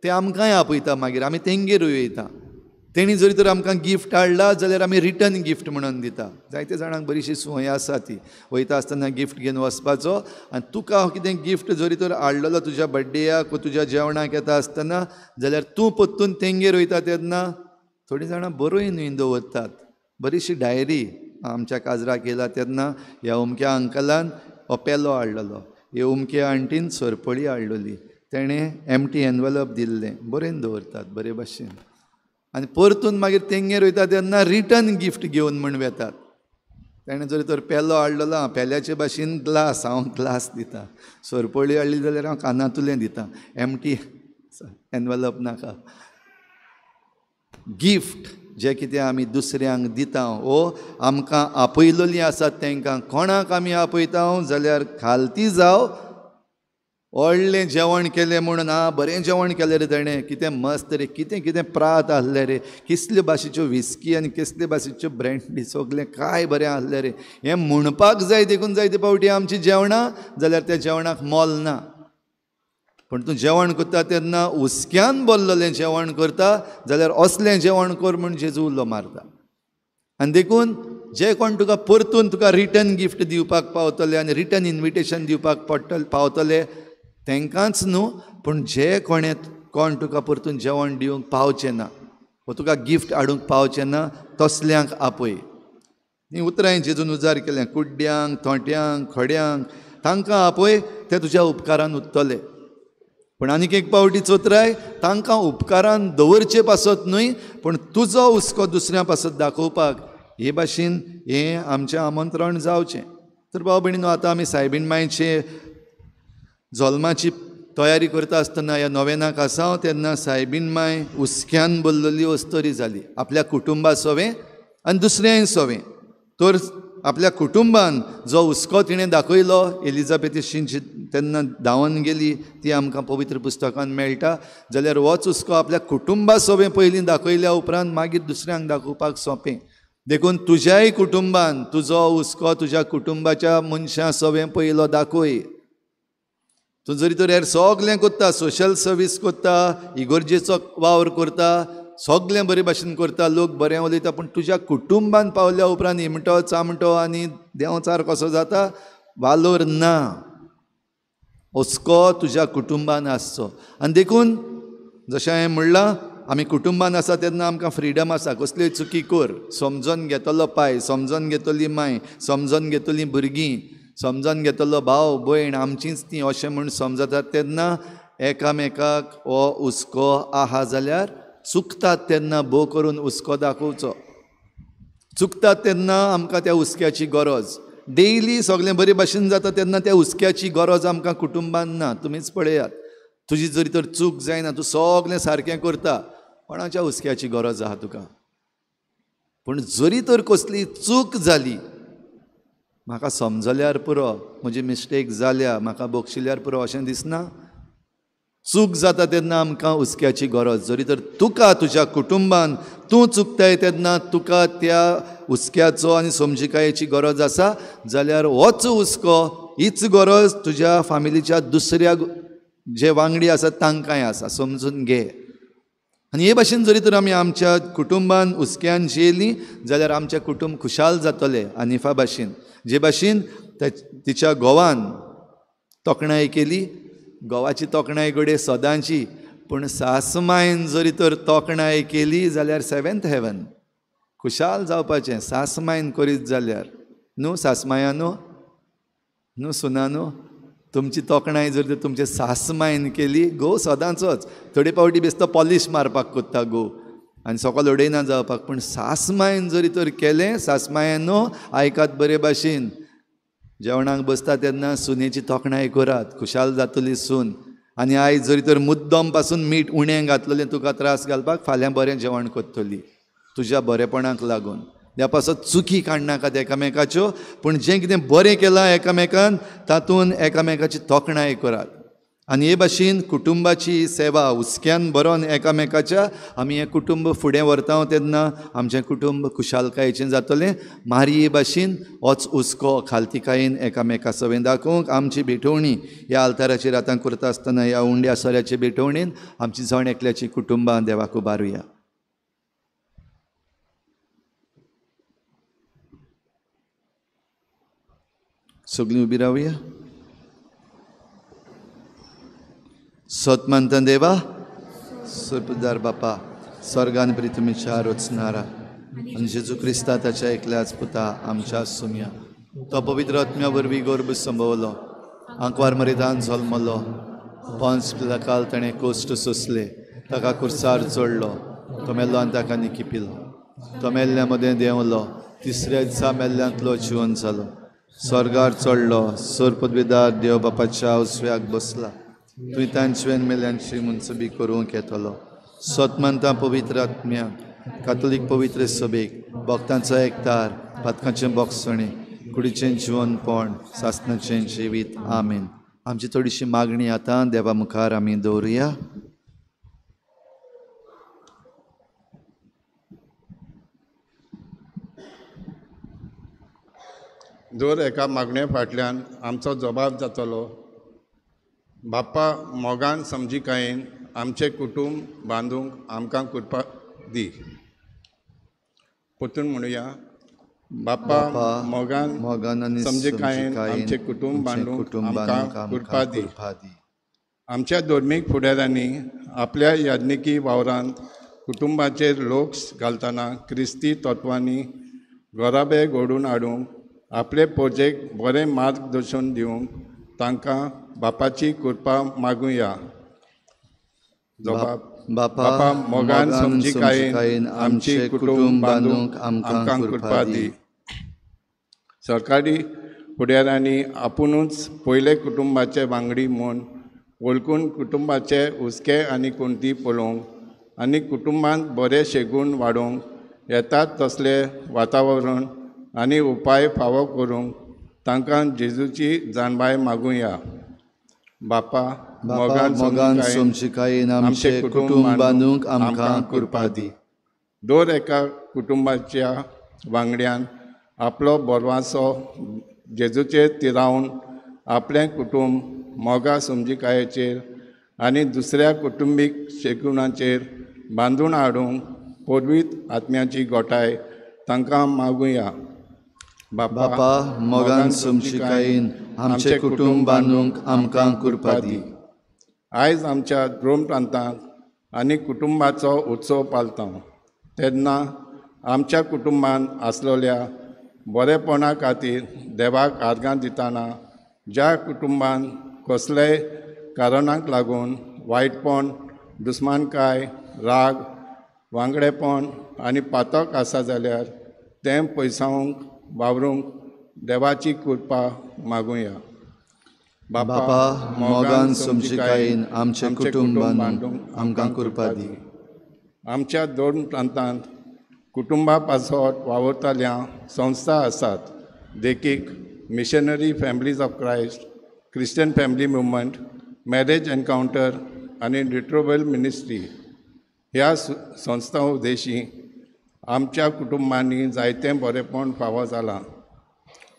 ते आमकांय आपयता, मागीर आमी तेंगेरूय वयता. तेणी जरी तर आमकां गिफ्ट हाडला जाल्यार आमी रिटर्न गिफ्ट म्हणून दिता. जायते जाणांक बरीशी संवय आसा ती, वयता आसतना गिफ्ट घेवन वचपाचो आनी तुका कितें गिफ्ट जरी तर हाडलेलो तुज्या बड्डेयाक वो तुज्या जेवणाक येता आसतना जाल्यार तूं परतून तेंगेर वयता तेन्ना थोडीं जाणां बरोवन न्हय दवरतात. बरीशी डायरी आमच्या काजराक येयला तेन्ना ह्या अमक्या अंकलान हो पेलो हाडलेलो, हे अमक्या आंटीन सरपळी हाडलेली, तेणें एमटी एनवलप दिल्लें, बरोवन दवरतात बरे भाशेन. आनी परतून मागीर तेंगेर वयता तेन्ना रिटर्न गिफ्ट घेवन म्हण वेतात. ताणें जर तर पेलो हाडलेलो आं पेल्याचे भाशेन ग्लास, हांव ग्लास दितां, सरपळी हाडली जाल्यार हांव कानातुलें दितां, एमटी एनवलप नाका. गिफ्ट जें कितें आमी दुसऱ्यांक दिता वो आमकां आपयलेलीं आसात तांकां कोणाक आमी आपयता जाल्यार खालती जावं व्हडलें जेवण केलें म्हणून आं बरें जेवण केलें रे ताणें, कितें मस्त रे, कितें कितें प्रात आहलें रे, किसले भाशेच्यो विस्की आनी किसले भाशेच्यो ब्रँडी सगलें काय बरें आहलें रे, हें म्हणपाक जाय. देखून जायते फावटी आमचीं जेवणां जाल्यार त्या जेवणाक मोल ना. पूण तूं जेवण करता तेन्ना हुस्क्यान भरलेलें जेवण करता जाल्यार असलें जेवण कर म्हूण जेजू उलो मारता. आनी देखून जे कोण तुका परतून तुका रिटर्न गिफ्ट दिवपाक पावतले आनी रिटर्न इन्विटेशन दिवपाक पडटले पावतले तांकांच न्हू, पूण जे कोणे कोण तुका परतून जेवण दिवंक पावचें ना वो तुका गिफ्ट हाडूंक पावचें ना तसल्यांक आपय. हीं उतरां जेजून उजार केलें, कुड्ड्यांक, थोंट्यांक, खड्यांक तांकां आपय, ते तुज्या उपकारान उत्तले. पूण आनीक एक पावटी चोत्राय तांकां उपकारान दवरचे पासत न्हय पूण तुजो हुस्को दुसऱ्या पासत दाखोवपाक हे भाशेन हें आमचें आमंत्रण जावचें. तर भाव भयणीनो, आतां आमी सायबीण मायचे जल्माची तयारी करता आसतना ह्या नोवेनाक आसा तेन्ना सायबीण माय हुस्क्यान भरलेली अस्तरी जाली आपल्या कुटुंबा सोवें आनी दुसऱ्यांय सोवें. तर आपल्या कुटुंबान जो हुस्को तिणें दाखयलो एलिजाबेथीशी तेन्ना धांवन गेली ती आमकां पवित्र पुस्तकान मेळटा. जाल्यार होच हुस्को आपल्या कुटुंबा सोवें पयलीं दाखयल्या उपरांत मागीर दुसऱ्यांक दाखोवपाक सोंपें. देखून तुज्याय कुटुंबान तुजो हुस्को तुज्या कुटुंबाच्या मनशां सोवें पयलो दाखय. तूं जरी तर हेर सगलें करता, सोशल सर्वीस करता, इगर्जेचो वावर करता, सगलें बरे भाशेन करता, लोक बरें उलयता, पूण तुज्या कुटुंबान पावल्या उपरांत इमटो चामटो आनी देंवचार कसो जाता वालोर ना. हुस्को तुज्या कुटुंबान आसचो. आनी देखून जशें हांवें म्हणलां आमी कुटुंबान आसा तेन्ना आमकां फ्रिडम आसा, कसल्योय चुकी कर, समजोन घेतलो पाय, समजोन घेतली माय, समजोन घेतली भुरगीं, समजोन घेतलो भाव भयण, आमचींच तीं अशें म्हूण समजतात तेन्ना एकामेकाक हो हुस्को आहा जाल्यार चुकतात तेन्ना भोव करून हुस्को दाखोवचो. चुकतात तेन्ना आमकां त्या हुस्क्याची गरज. डेली सगळें बरे भाशेन जाता तेन्ना त्या हुस्क्याची गरज आमकां कुटुंबान ना. तुमीच पळयात, तुजी जरी तर चूक जायना, तूं सगळें सारकें करता, कोणाच्या हुस्क्याची गरज आहा तुका? पूण जरी तर कसली चूक जाली, म्हाका समजल्यार पुरो, म्हजी मिस्टेक जाल्या, म्हाका बक्षिल्यार पुरो अशें दिसना. चूक जाता तेन्ना आमकां हुस्क्याची गरज. जरी तर तुका तुज्या कुटुंबान तूं चुकताय तेन्ना तुका त्या हुस्क्याचो आनी समजिकायेची गरज आसा जाल्यार होच हुस्को, हीच गरज तुज्या फामिलीच्या दुसऱ्या जे वांगडी आसात तांकांय आसा, समजून घे. आनी हे भाशेन जरी तर आमी आमच्या कुटुंबान हुस्क्यान जियेलीं जाल्यार आमचें कुटुंब खुशाल जातलें. आनिफा भाशेन, जे भाशेन तिच्या घोवान तोखणाय केली, घोवाची तोखणाय घडये सदांची, पूण सासमायन जरी तर तोखणाय केली जाल्यार सेवेंथ हेवन, खुशाल जावपाचें सासमायन करीत जाल्यार. न्हू सासमाया न्हू, न्हू सुना न्हू, तुमची तोखणाय जर तर तुमचे सासमायन केली, घोव सदांचोच थोडे फावटी बेस्तो पॉलीश मारपाक कोत्ता घोव आनी सकल उडयना जावपाक, पूण सासमायन जरी तर केलें, सासमायान न्हू आयकात बरे भाशेन, जेवणाक बसता तेन्ना सुनेची तोखणाय करात, खुशाल जातली सून. आनी आयज जरी तर मुद्दम पासून मीठ उणें घातलेलें तुका त्रास घालपाक, फाल्यां बरें जेवण करतली तुज्या बरेपणाक लागून. त्या पासत चुकी काडनाकात एकामेकाच्यो, पूण जें कितें बरें केलां एकामेकान तातूंत एकामेकाची तोखणाय करात. आनी हे भाशेन कुटुंबाची सेवा हुस्क्यान भरोन एकामेकाच्या आमी हें कुटुंब फुडें व्हरता तेन्ना आमचें कुटुंब खुशालकायेचें जातलें. मारये भाशेन होच हुस्को खालतिकायेन एकामेका सवें दाखोवंक आमची भेटवणी ह्या आल्ताराचेर आतां करता आसतना ह्या उंड्या सोऱ्याचे भेटवणेन आमची जण एकल्याची कुटुंबां देवाक उबारुया. सगळीं उबी रावया. सत मानता देवा, सर्पदार बापा, स्वर्गान प्रितुमीच्या रचणारा आनी जेजू क्रिस्ता ताच्या एकल्याच पुता आमच्या सुमया, तो पवित्र आत्म्या वरवीं गर्भ संभवलो, आंकवार मरिदान जल्मलो, पंच पिलाकाल ताणें कोश्ट सोंसले, ताका कुर्सार चडलो, तो मेल्लो आनी ताका निकिपिलो, तो मेल्ल्या मदें देंवलो, तिसऱ्या दिसा मेल्ल्यांतलो जिवन जालो, स्वर्गार चडलो, सर पदवीदार देव बापाच्या उजव्याक बसला, तुवें तांचें मेल्यांची मुनसबी करूंक येतलो. सत मानता पवित्र आत्म्या, कातोलीक पवित्र सभेक, भक्तांचो एकतार, पातकांचें बोगसणें, कुडीचें जिवनपण, सासणाचें जिवीत. आमेन. आमची थोडीशी मागणी आतां देवा मुखार आमी दवरुया. दर एका मागणे फाटल्यान आमचो जबाब जातलो. बाप्पा मोगान समजिकायेन आमचें कुटूंब बांदूंक आमकां कृपा दी. परतून म्हणुया, बाप्पा मोगान मोगान समजिकायेन आमचें कुटूंब बांदूंक आमकां कृपा दी. आमच्या धर्मीक फुडाऱ्यांनी आपल्या याज्ञिकी वावरांत कुटुंबाचेर लोक घालतना क्रिस्ती तत्वांनी घराबे घडोवन हाडूंक, आपले पोजेक बरें मार्गदर्शन दिवंक तांकां बापाची कृपा मागुया. बापा मोगान समजिकायेन आमचें कुटूंब बांदूंक आमकां कृपा दी. सरकारी फुडाऱ्यांनी आपुणूच पयले कुटुंबाचे वांगडी म्हूण वळखून कुटुंबाचे हुस्के आनी कोणती पळोवंक आनी कुटुंबांत बरें शेगूण वाडोवंक येतात तसलें वातावरण आनी उपाय फावो करूंक तांकां जेजूची जाणवाय मागुया. बापा मोगान समजिकायेन आमचें कुटूंब बांदूंक आमकां कृपा दी. दर एका कुटुंबाच्या वांगड्यान आपलो बरवासो जेजूचेर तिरावन आपलें कुटूंब मोगा समजिकायेचेर आनी दुसऱ्या कुटुंबीक शेगुणाचेर बांदून हाडूंक पवित्र आत्म्याची गोठाय तांकां मागुया. बापा मोगान समजिकायेन आमचें कुटूंब बांदूंक आमकां कृपा दी. आयज आमच्या रोम प्रांतांत आनी कुटुंबाचो उत्सव पाळटा तेन्ना आमच्या कुटुंबांत आसलेल्या बरेपणा खातीर देवाक आर्गां दितना ज्या कुटुंबान कसलेय कारणाक लागून वायटपण, दुस्मानकाय, राग, वांगडेपण आनी पातक आसा जाल्यार तें पयसावंक वावरूंक देवाची कृपा मागुया. बापा मोगान समजिकायेन आमचें कुटूंब बांदूंक आमकां कृपा दी. आमच्या दोन प्रांतांत कुटुंबा पासत वावुरतल्या संस्था आसात, देखीक missionary families of Christ, Christian family movement, marriage encounter आनी रिट्रोवेल मिनिस्ट्री. ह्या संस्था उद्देशी आमच्या कुटुंबांनी जायतें बरेपण फावो जालां.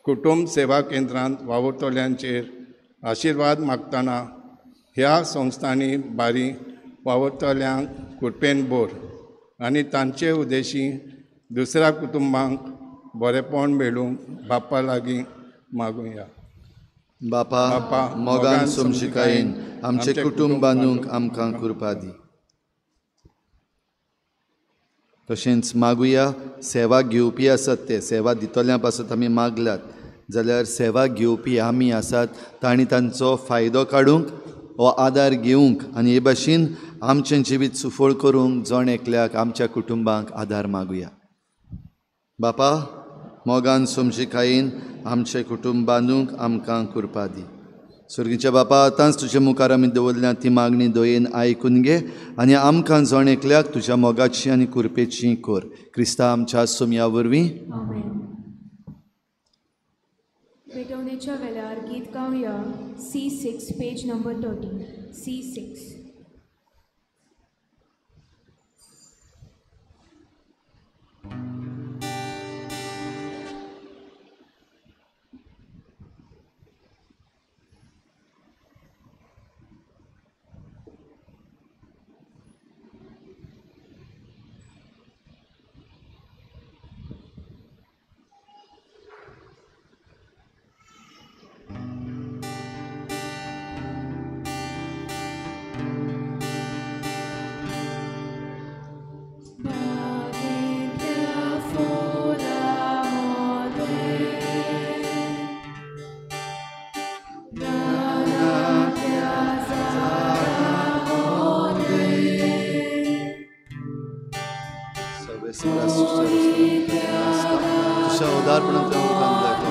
कुटुंब सेवा केंद्रांत वावुरतल्यांचेर आशिर्वाद मागतना ह्या संस्थांनी बारी वावुरतल्यांक कृपेन बोर आनी तांचे उद्देशी दुसऱ्या कुटुंबांक बरेपण मेळूंक बाप्पा लागीं मागुया. बापा मोगान समजिकायेन आमचें कुटूंब बांदूंक आमकां कृपा दी. तशेंच मागुया सेवा घेवपी आसात ते सेवा दितल्या पासत आमी मागल्यात जाल्यार सेवा घेवपी आमी आसात तांणी तांचो फायदो काडूंक हो आदार घेवंक आनी हे भाशेन आमचें जिवीत सुफळ करूंक जण एकल्याक आमच्या कुटुंबांक आदार मागुया. बापा मोगान समजिकायेन आमचें कुटुंब बांदूंक आमकां कृपा दी. स्वर्गीच्या बापा आतांच तुज्या मुखार आमी दवरल्या ती मागणी दयेन आयकून घे आनी आमकां जण एकल्याक तुज्या मोगाची आनी कृपेची कर. क्रिस्ता आमच्या सोमया वरवीं. पेटवणेच्या वेळार गीत गावया. C6 page number 13. C6. उदारपणान तुवें मुखान लायतो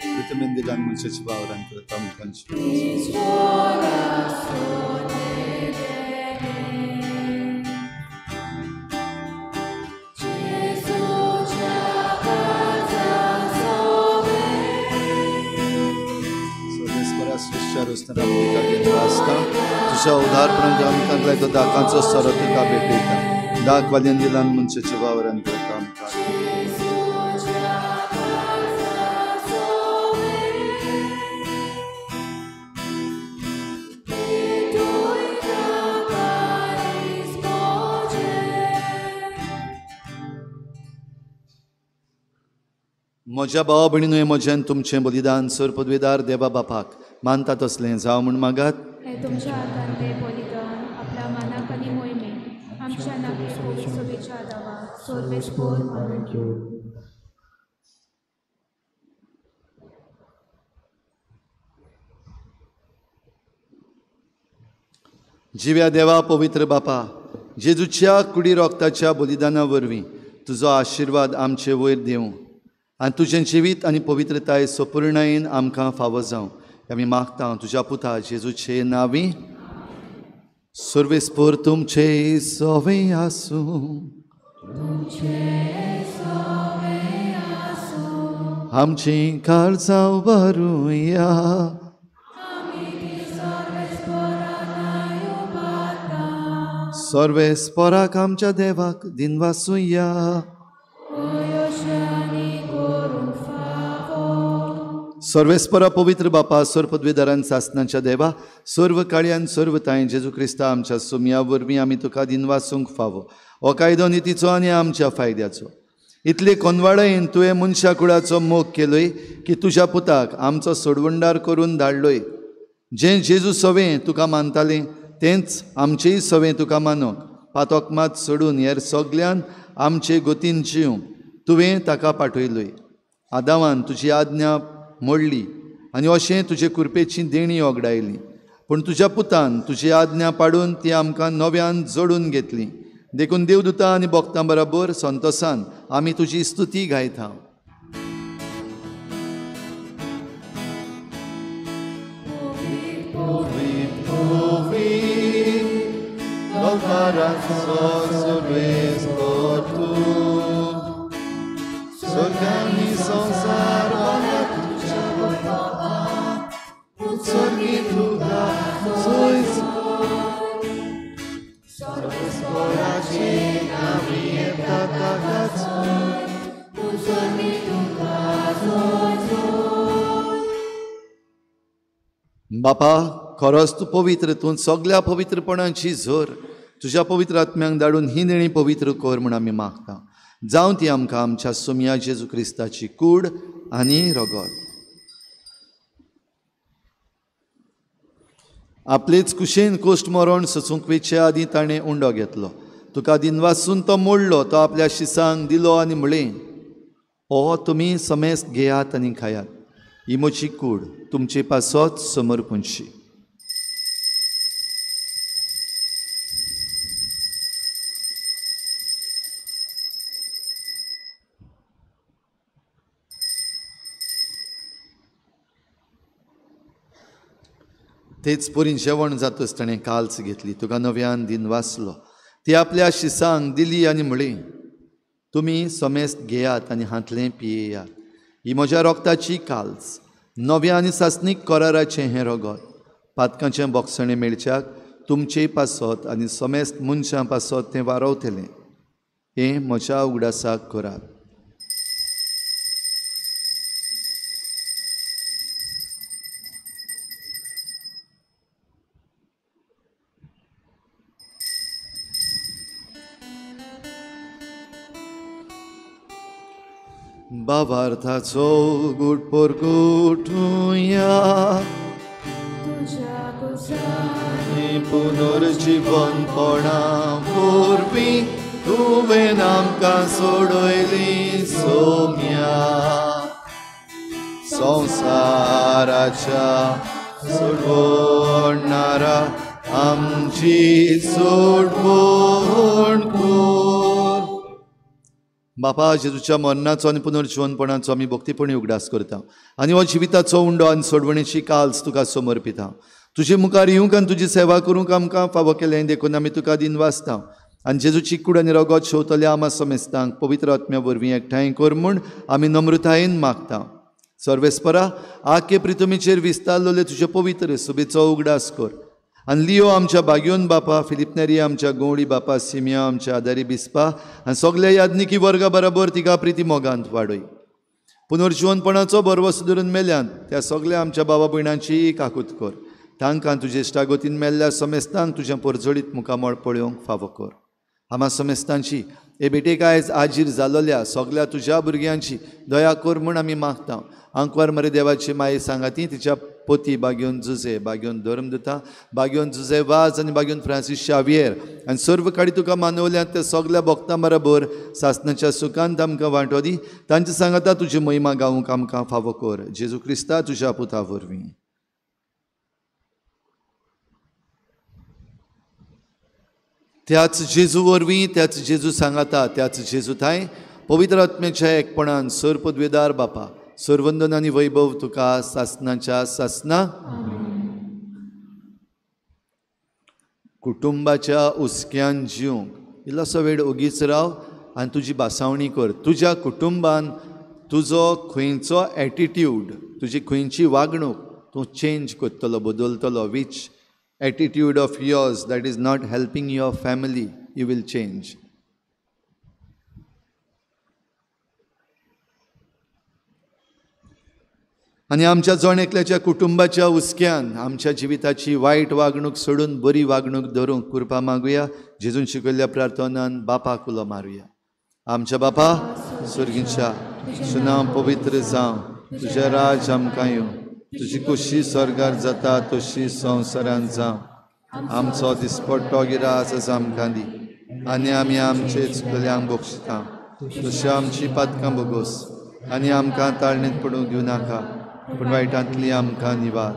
प्रितमेंदिलान मनशाच्या वावरान करता मुखांची. तुझ्या उदारपणान तुवें मुखान लायतो दाकांचो सोरो तुका भेटयता दाक वाल्यान दिलान मनशाच्या वावरान करता आमकां. म्हज्या भावा भयणीनूय म्हजें तुमचें बलिदान सर पदवीदार देवा बापाक मानता तसलें जावं म्हूण मागात. हें तुमच्या हातान तें बलिदान आपल्या मानाक आनी मोहिमेक आमच्या नागरी सभेच्या दावा सोर्वेस्पोर मानून घेवं. जिव्या देवा पवित्र बापा, जेजूच्या कुडी रोगताच्या बलिदाना वरवीं तुजो आशिर्वाद आमचे वयर दिवं आनी तुजें जिवीत आनी पवित्रताय सपूर्णायेन आमकां फावो जावं आमी मागता तुज्या पुता जेजूचे नांवी. सर्वेस्पोर तुमचे सवे आसूं, आमचीं काळजां उबारुया, सर्वेस्पोराक आमच्या देवाक दिनवासुया. सर्वेस्परा पवित्र बापा, सर्व पदवीधरान सासनाच्या देवा, सर्व काळयान सर्व तांय जेजू क्रिस्ता आमच्या सुमया वरवीं आमी तुका दिनवासूंक फावो. हो कायदो नितीचो आनी आमच्या फायद्याचो. इतले कोनवाळयेन तुवें मनशा कुळाचो मोग केलोय की तुज्या पुताक आमचो सोडवणदार करून धाडलोय. जें जेजू सवें तुका मानतालें तेंच आमचेय सवें तुका मानोंक पातोक मात सोडून हेर सगल्यान आमचे गोतीन जिवंक तुवें ताका पाठयलोय. आदावान तुजी आज्ञा मोडली आनी अशें तुजे कुरपेची देणी ओगडायली, पूण तुज्या पुतान तुजी आज्ञा पाडून ती आमकां नव्यान जोडून घेतली. देखून देवदूता आनी भक्तां बराबर संतोसान आमी तुजी स्तुती गायता. बापा, खरोच तूं पवित्र, तूं सगल्या पवित्रपणाची झर. तुज्या पवित्र आत्म्यांक धाडून ही देणी पवित्र कर म्हूण आमी मागता. जावं ती आमकां आमच्या सोमया जेजू क्रिस्ताची कूड आनी रगत. आपलेच कुशेन कोश्ट मरण सोसूंक वेचे आदीं ताणें उंडो घेतलो. तुका दिनवासून तो मोडलो, तो आपल्या शिसांक दिलो आनी म्हळें, हो तुमी समेस्त घेयात आनी खायात, ही म्हजी कूड तुमचे पासत समर्पूंची. तेच परीन जेवण जातच ताणें काल्स घेतली, तुका नव्यान दिन वाचलो, ती आपल्या शिसांक दिली आनी म्हळी, तुमी समेस्त घेयात आनी हांतलें पियेयात, ही म्हज्या रोगताची काल्स, नव्या आनी सासणीक कराराचें हें रगत, पातकांचें बोगसणें मेळच्याक तुमचे पासत आनी समेस्त मनशां पासत तें वारवतलें. हें म्हज्या उगडासाक करात. बाबार्थाचो गुट परगुटुया पुनर्जीवनपणा वरवीं तुवें आमकां सोडयली सोम्या, संवसाराच्या सोडवणारा आमची सोडवण कर. बापा, जेजूच्या मरणाचो आनी पुनर्जिवनपणाचो आमी भक्तीपणी उगडास करता आनी हो जिविताचो उंडो आनी सोडवणेची काल्स तुका समर्पिता. तुजे मुखार येवंक आनी तुजी सेवा करूंक आमकां फावो केलें देखून आमी तुका दिनवासता आनी जेजूची कूड आनी रगत शेवतल्या आमा समेस्तांक पवित्र आत्म्या वरवीं एकठांय कर म्हूण आमी नम्रतायेन मागता. सर्वेस्परा, आखे प्रितमीचेर विस्तारलेले तुजे पवित्र सुबेचो उगडास कर आनी लियो आमच्या बागयोन बापा, फिलिपनेरी आमच्या गवळी बापा, सिमिया आमच्या आदारी बिस्पा आनी सगल्या याज्ञिकी वर्गा बराबर तिका प्रिती मोगांत वाडय. पुनर्जिवनपणाचो बरवस धरून मेल्यान त्या सगल्या आमच्या बाबा भयणांची काकूत कर. तांकां तुजे इश्टागतीन मेल्ल्या समेस्तांक तुजें परजळीत मुखामळ पळोवंक फावो कर. आमा समेस्तांची हे भेटेक आयज आजीर जालोल्या सगल्या तुज्या भुरग्यांची दया कर म्हूण आमी मागता. आंकवार मरे देवाची माये सांगाती तिच्या पोती बागयोन जुजे, बागयोन धर्मदुता, बागयोन जुजे वाज आनी बागयोन फ्रांसीस शावियर आनी सर्व काडी तुका मानवल्यात त्या सगल्या भक्तां बराबर सासनाच्या सुखांत आमकां वांटो दी. तांचे सांगाता तुजी महिमा गावूंक आमकां फावो कर. जेजू क्रिस्ता तुज्या पुता वरवीं. त्याच जेजू वरवीं, त्याच जेजू सांगाता, त्याच जेजू थांय पवित्र आत्म्याच्या एकपणान सर पदवेदार बापा, सरवंदन आनी वैभव तुका सासनाच्या सासना. कुटुंबाच्या हुस्क्यान जिवंक इल्लोसो वेळ ओगीच राव आनी तुजी भासावणी कर. तुज्या कुटुंबान तुजो खंयचो एटिट्यूड, तुजी खंयची वागणूक तूं चेंज करतलो, बदलतलो. Which attitude of yours that is not helping your family, you will change. आनी आमच्या जण एकल्याच्या कुटुंबाच्या हुस्क्यान आमच्या जिविताची वायट वागणूक सोडून बरी वागणूक धरूंक कृपा मागुया. जेजून शिकयल्ल्या प्रार्थनान बापाक उलो मारुया. आमच्या बापा स्वर्गीच्या, तुजें नांव पवित्र जावं, तुजें राज आमकां येवं, तुजी खुशी स्वर्गार जाता तशी संवसारांत जावं. आमचो दिसपट्टो गिरास आसा आमकां दी आनी आमी आमचे चुकल्यांक बक्षिता तशी आमची पातकां बोगोस आनी आमकां ताळणेंत पडूंक दिवं नाका, पूण वायटांतली आमकां निवार.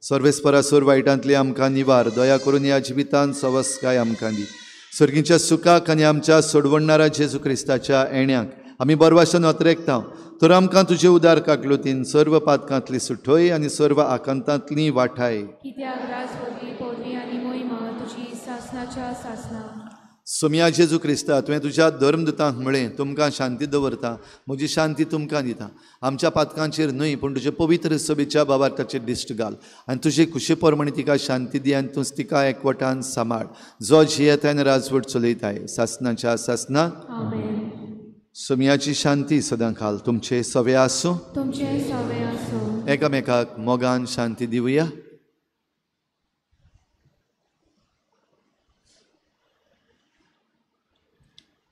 सर्वेस्परासोर वायटांतली आमकां निवार. दया करून ह्या जिवितांत सवस्काय आमकां दी. सर्गीच्या सुखाक आनी आमच्या सोडवणणारा जेजू क्रिस्ताच्या येण्याक आमी बरवाशन अत्रेकता. तर आमकां तुजे उदार काकलुतीन सर्व पातकांतली सुठोय आनी सर्व आकांतांतली वाठाय. सोमया जेजू क्रिस्ता, तुवें तुज्या धर्मदुतांक म्हळें, तुमकां शांती दवरता, म्हजी शांती तुमकां दिता. आमच्या पातकांचेर न्हय पूण तुजे पवित्र सभेच्या बाबार्थाचेर दिश्ट घाल आनी तुजे खुशे प्रमाणे तिका शांती दी आनी तूं तिका एकवटान सांबाळ, जो जियेता आनी राजवट चलयताय सासनाच्या सासना. सोमयाची शांती सदां खाल तुमचे सवे आसूं. एकामेकाक मोगान शांती दिवया.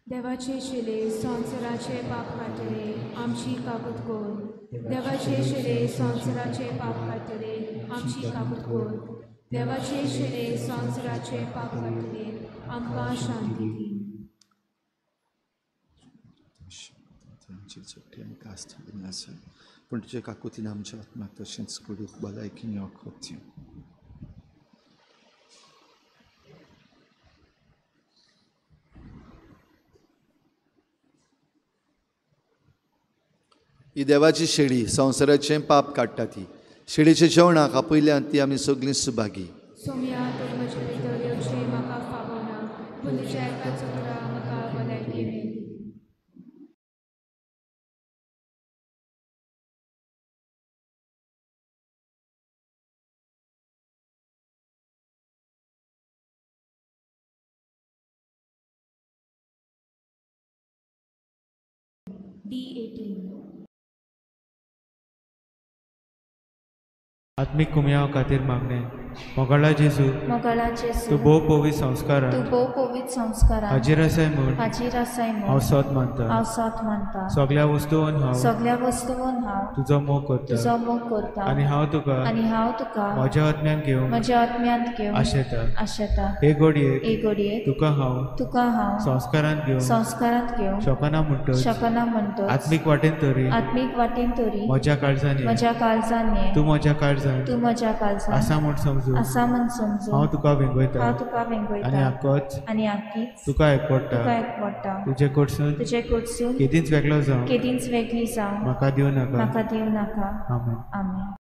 देवाचे शिले संवसाराचे पाप काडटले आमची काबूत कर. देवाचे शिले संवसाराचे पाप काडटले आमची काबूत कर. देवाचे शिले संवसाराचे पाप काडटले आमकां शांती दी. पूण तुजे काकुतीन आमच्या आत्म्याक तशेंच कुडीक भलायकी वखद. ही देवाची शेळी संवसाराचें पाप काडटा. ती शेळीच्या जेवणाक आपयल्यान ती आमी सगळीं सुभागी. D18. आत्मीक कुमयाव खातीर मागणें. मोगाळा जेजू, तूं भोव पवित्र संस्कारान हाजीर आसाय म्हूण हांव सत मानता. सगळ्या वस्तून हांव तुजो मोग करता आनी हांव तुका म्हज्या आत्म्यान घेवंक आशेता. हे घडयेक तुका हांव संस्कारांत घेवंक शकना म्हणटच आत्मीक वाटेन तरी म्हज्या काळजान ये, तूं म्हज्या काळजान आसा म्हूण समजून समजून आसा म्हण समजून हांव तुका वेंगयता, हांव तुका वेंगयता आनी आकोच आनी आकीच तुका एकवडटा, तुका एकवडटा। तुजे कडसून तुजे कडसून केदींच वेगळो जावं केदींच वेगळी जावं म्हाका दिवं नाका, म्हाका दिवं नाका। आमेन। आमेन।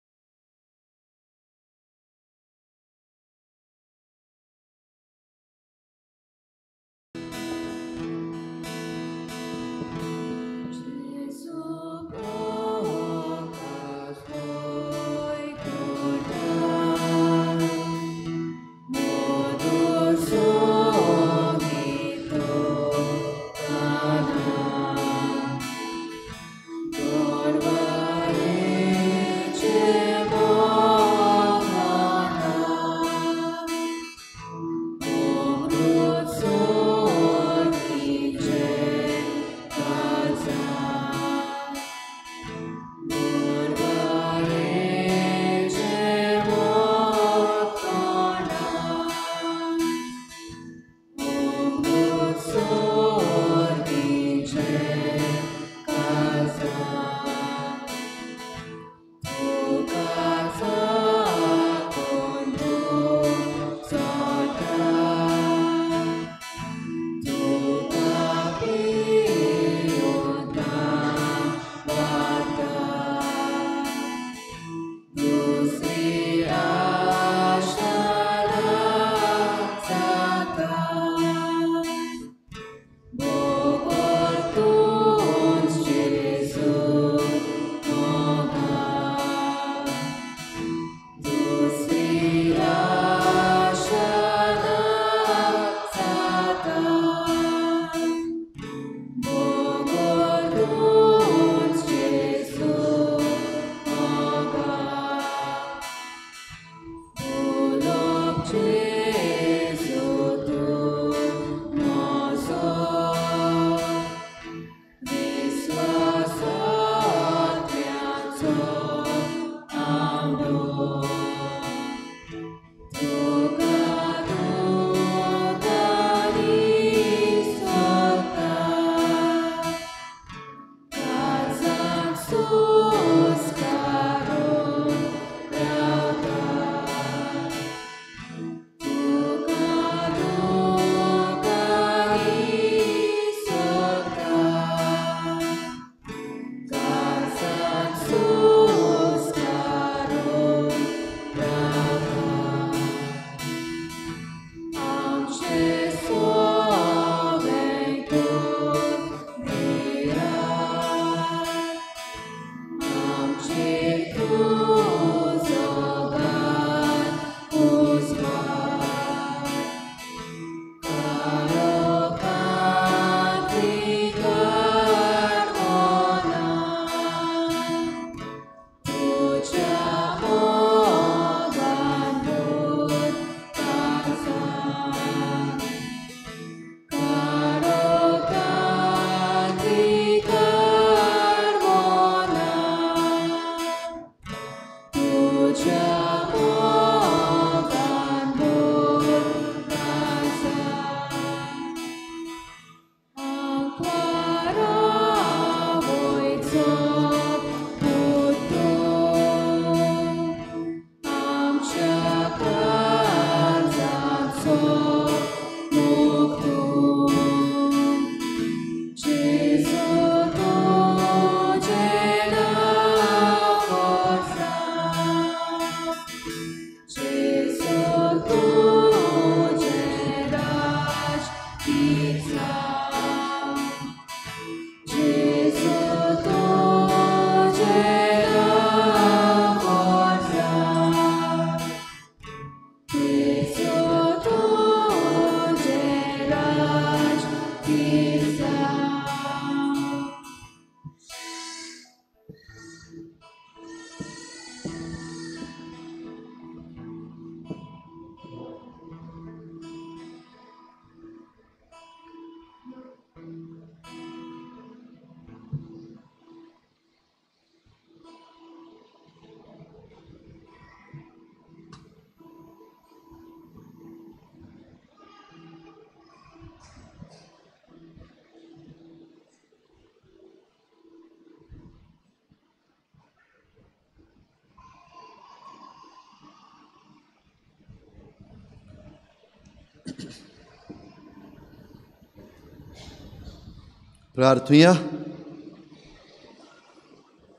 प्रार्थुया.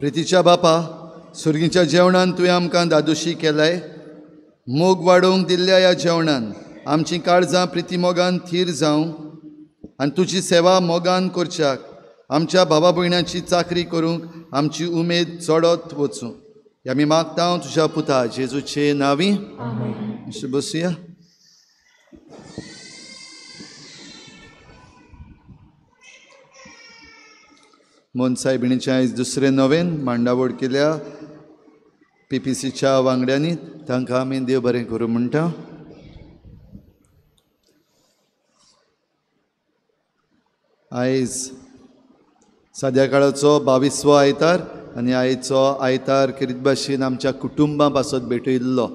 प्रितीच्या बापा, सुर्गीच्या जेवणान तुवें आमकां दादोशी केलाय. मोग वाडोवंक दिल्ल्या ह्या जेवणान आमचीं काळजां प्रिती मोगान थीर जावं आनी तुजी सेवा मोगान करच्याक आमच्या भावा भयणाची चाकरी करूंक आमची उमेद चडत वचूं. आमी मागता तुज्या पुता जेजूचे नांवी. बसुया. मोहन सायबिणीचें आयज दुसरें नवेन मांडावळ केल्या पीपीसीच्या वांगड्यांनी, तांकां आमी देव बरें करूं म्हणटा. आयज साद्या काळाचो 22वो आयतार आनी आयचो आयतार खेरीत भाशेन आमच्या कुटुंबां पासत भेटयल्लो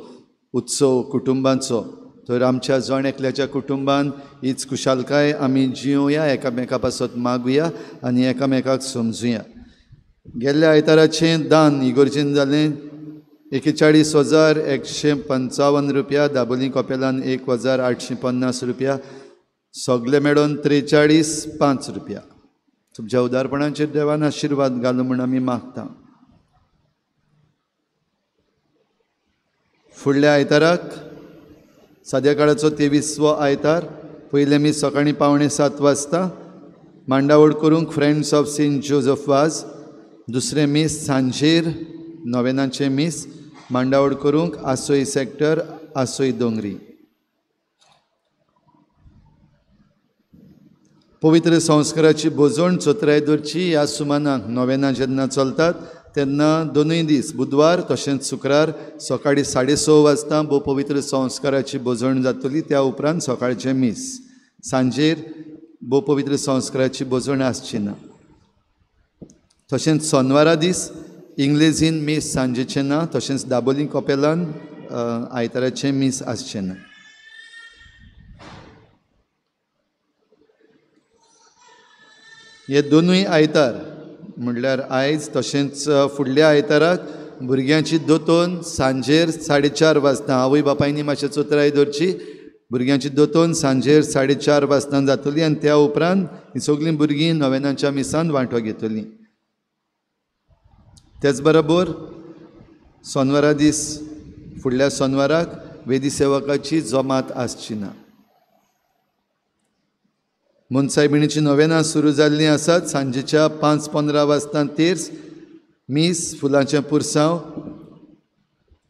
उत्सव कुटुंबांचो. तर आमच्या जण एकल्याच्या कुटुंबान हीच खुशालकाय आमी जियोया, एकामेका पासत मागुया आनी एकामेकाक समजुया. गेल्ल्या आयताराचें दान इगर्जेन जालें 41,155 रुपया, दाबोली कपेलान 1,850 रुपया, सगळे मेळून 43.5 रुपया. तुमच्या उदारपणाचेर देवान आशिर्वाद घालू म्हूण आमी मागता. फुडल्या आयताराक साद्या काळाचो 23वो आयतार, पयलें मीस सकाळीं 6:45 वाजता मांडावळ करूंक friends of Saint Joseph Vaz, दुसरें मीस सांजेर नोवेनाचें मीस मांडावळ करूंक आसोय सेक्टर आसोय दोंगरी. पवित्र संस्काराची भोजण चोत्राय दवरची ह्या सुमानाक नोवेनां जेन्ना चलतात तेन्ना दोनूय दीस बुधवार तशेंच शुक्रार सकाळीं 6:30 वाजता भोव पवित्र संस्काराची भोजण जातली. त्या उपरांत सकाळचें मीस, सांजेर भोव पवित्र संस्काराची भोजण आसची ना. तशेंच सोनवारा दीस इंग्लेजीन मीस सांजेचें ना, तशेंच दाबोली कपेलान आयताराचें मीस आसचें ना. हे दोनूय आयतार म्हणल्यार आयज तशेंच फुडल्या आयताराक भुरग्यांची दोतोन सांजेर 4:30 वाजता, आवय बापायनी मातशें चोत्राय दवरची, भुरग्यांची दोतोन सांजेर 4:30 वाजता जातली आनी त्या उपरांत ही सगळीं भुरगीं नोवेनाच्या मिसान वांटो घेतलीं. तेच बरोबर सोनवारा दीस फुडल्या सोनवाराक वेदी सेवकाची जमात आसची ना. मनसायबिणीची नोवेनां सुरू जाल्लीं आसात. सांजेच्या 5:15 वाजता तेर्स मीस, फुलांचें पुरसांव.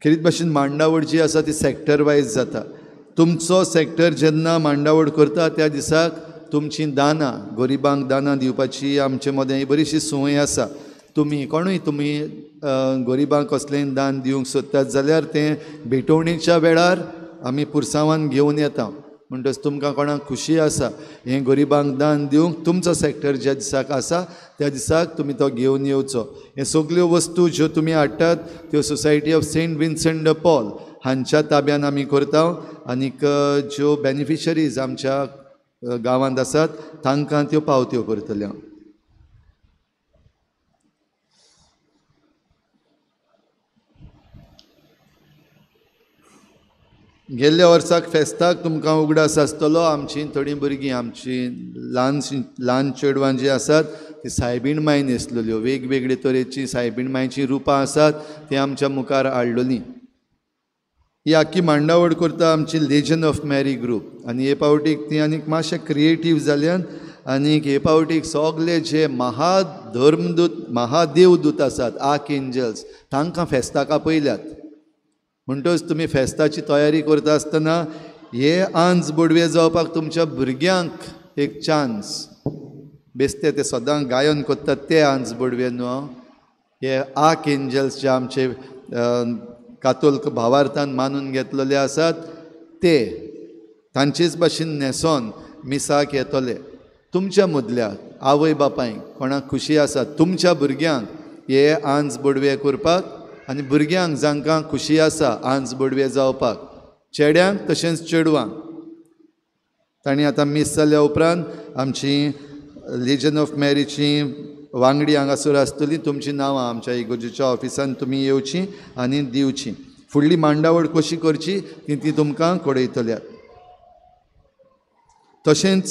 खेरीत भाशेन मांडावळ जी आसा ती सेक्टर वायज जाता. तुमचो सेक्टर जेन्ना मांडावळ करता त्या दिसाक तुमचीं दानां, गरिबांक दानां दिवपाची आमचे मदें ही बरीशी संवय आसा. तुमी कोणूय तुमी गरिबांक कसलेंय दान दिवंक सोदतात जाल्यार तें भेटवणीच्या वेळार आमी पुरसांवान घेवन येता. म्हणटच तुमकां कोणाक खुशी आसा हें गरिबांक दान दिवंक, तुमचो सेक्टर ज्या दिसाक आसा त्या दिसाक तुमी तो घेवन येवचो. हे सगल्यो वस्तू ज्यो तुमी हाडटात त्यो society of Saint Vincent de Paul हांच्या ताब्यान आमी करता आनीक ज्यो बेनिफिशरीज आमच्या गांवांत आसात तांकां त्यो पावत्यो करतल्यो. गेल्ल्या वर्साक फेस्ताक तुमकां उगडास आसतलो आमची थोडीं भुरगीं, आमची ल्हान ल्हान चेडवां जीं आसात ती सायबीण माय न्हेसलेल्यो, वेगवेगळे तरेचीं सायबीण मायचीं रुपां आसात तीं आमच्या मुखार हाडलेलीं. ही आख्खी मांडावळ करता आमची लेजन ऑफ मॅरी ग्रूप आनी हे पावटीक ती आनीक मातशें क्रिएटीव जाल्यान आनीक हे पावटीक सगळे जे महाधर्मदूत महादेवदूत आसात आर्क एंजल्स तांकां फेस्ताक आपयल्यात. म्हणटच तुमी फेस्ताची तयारी करता आसतना हे आंज बोडवे जावपाक तुमच्या भुरग्यांक एक चान्स बेस्ते ते सदां गायन करतात ते आंज बोडवे न्हू, हे आर्क एंजल्स जे आमचे कातोल्क भावार्थान मानून घेतलेले आसात ते तांचेच भाशेन न्हेसोन मिसाक येतले. तुमच्या मदल्या आवय बापायक कोणाक खुशी आसा तुमच्या भुरग्यांक हे आंज बोडवे करपाक आनी भुरग्यांक जांकां खुशी आसा आंज बोडवे जावपाक, चेड्यांक तशेंच चेडवांक, तांणी आतां मीस जाल्या उपरांत आमची लेजन ऑफ मॅरीची वांगडी हांगासर आसतली. तुमचीं नांवां आमच्या इगोर्जेच्या ऑफिसान तुमी येवचीं आनी दिवचीं. फुडली मांडावळ कशी करची ती ती तुमकां कळयतल्यात. तशेंच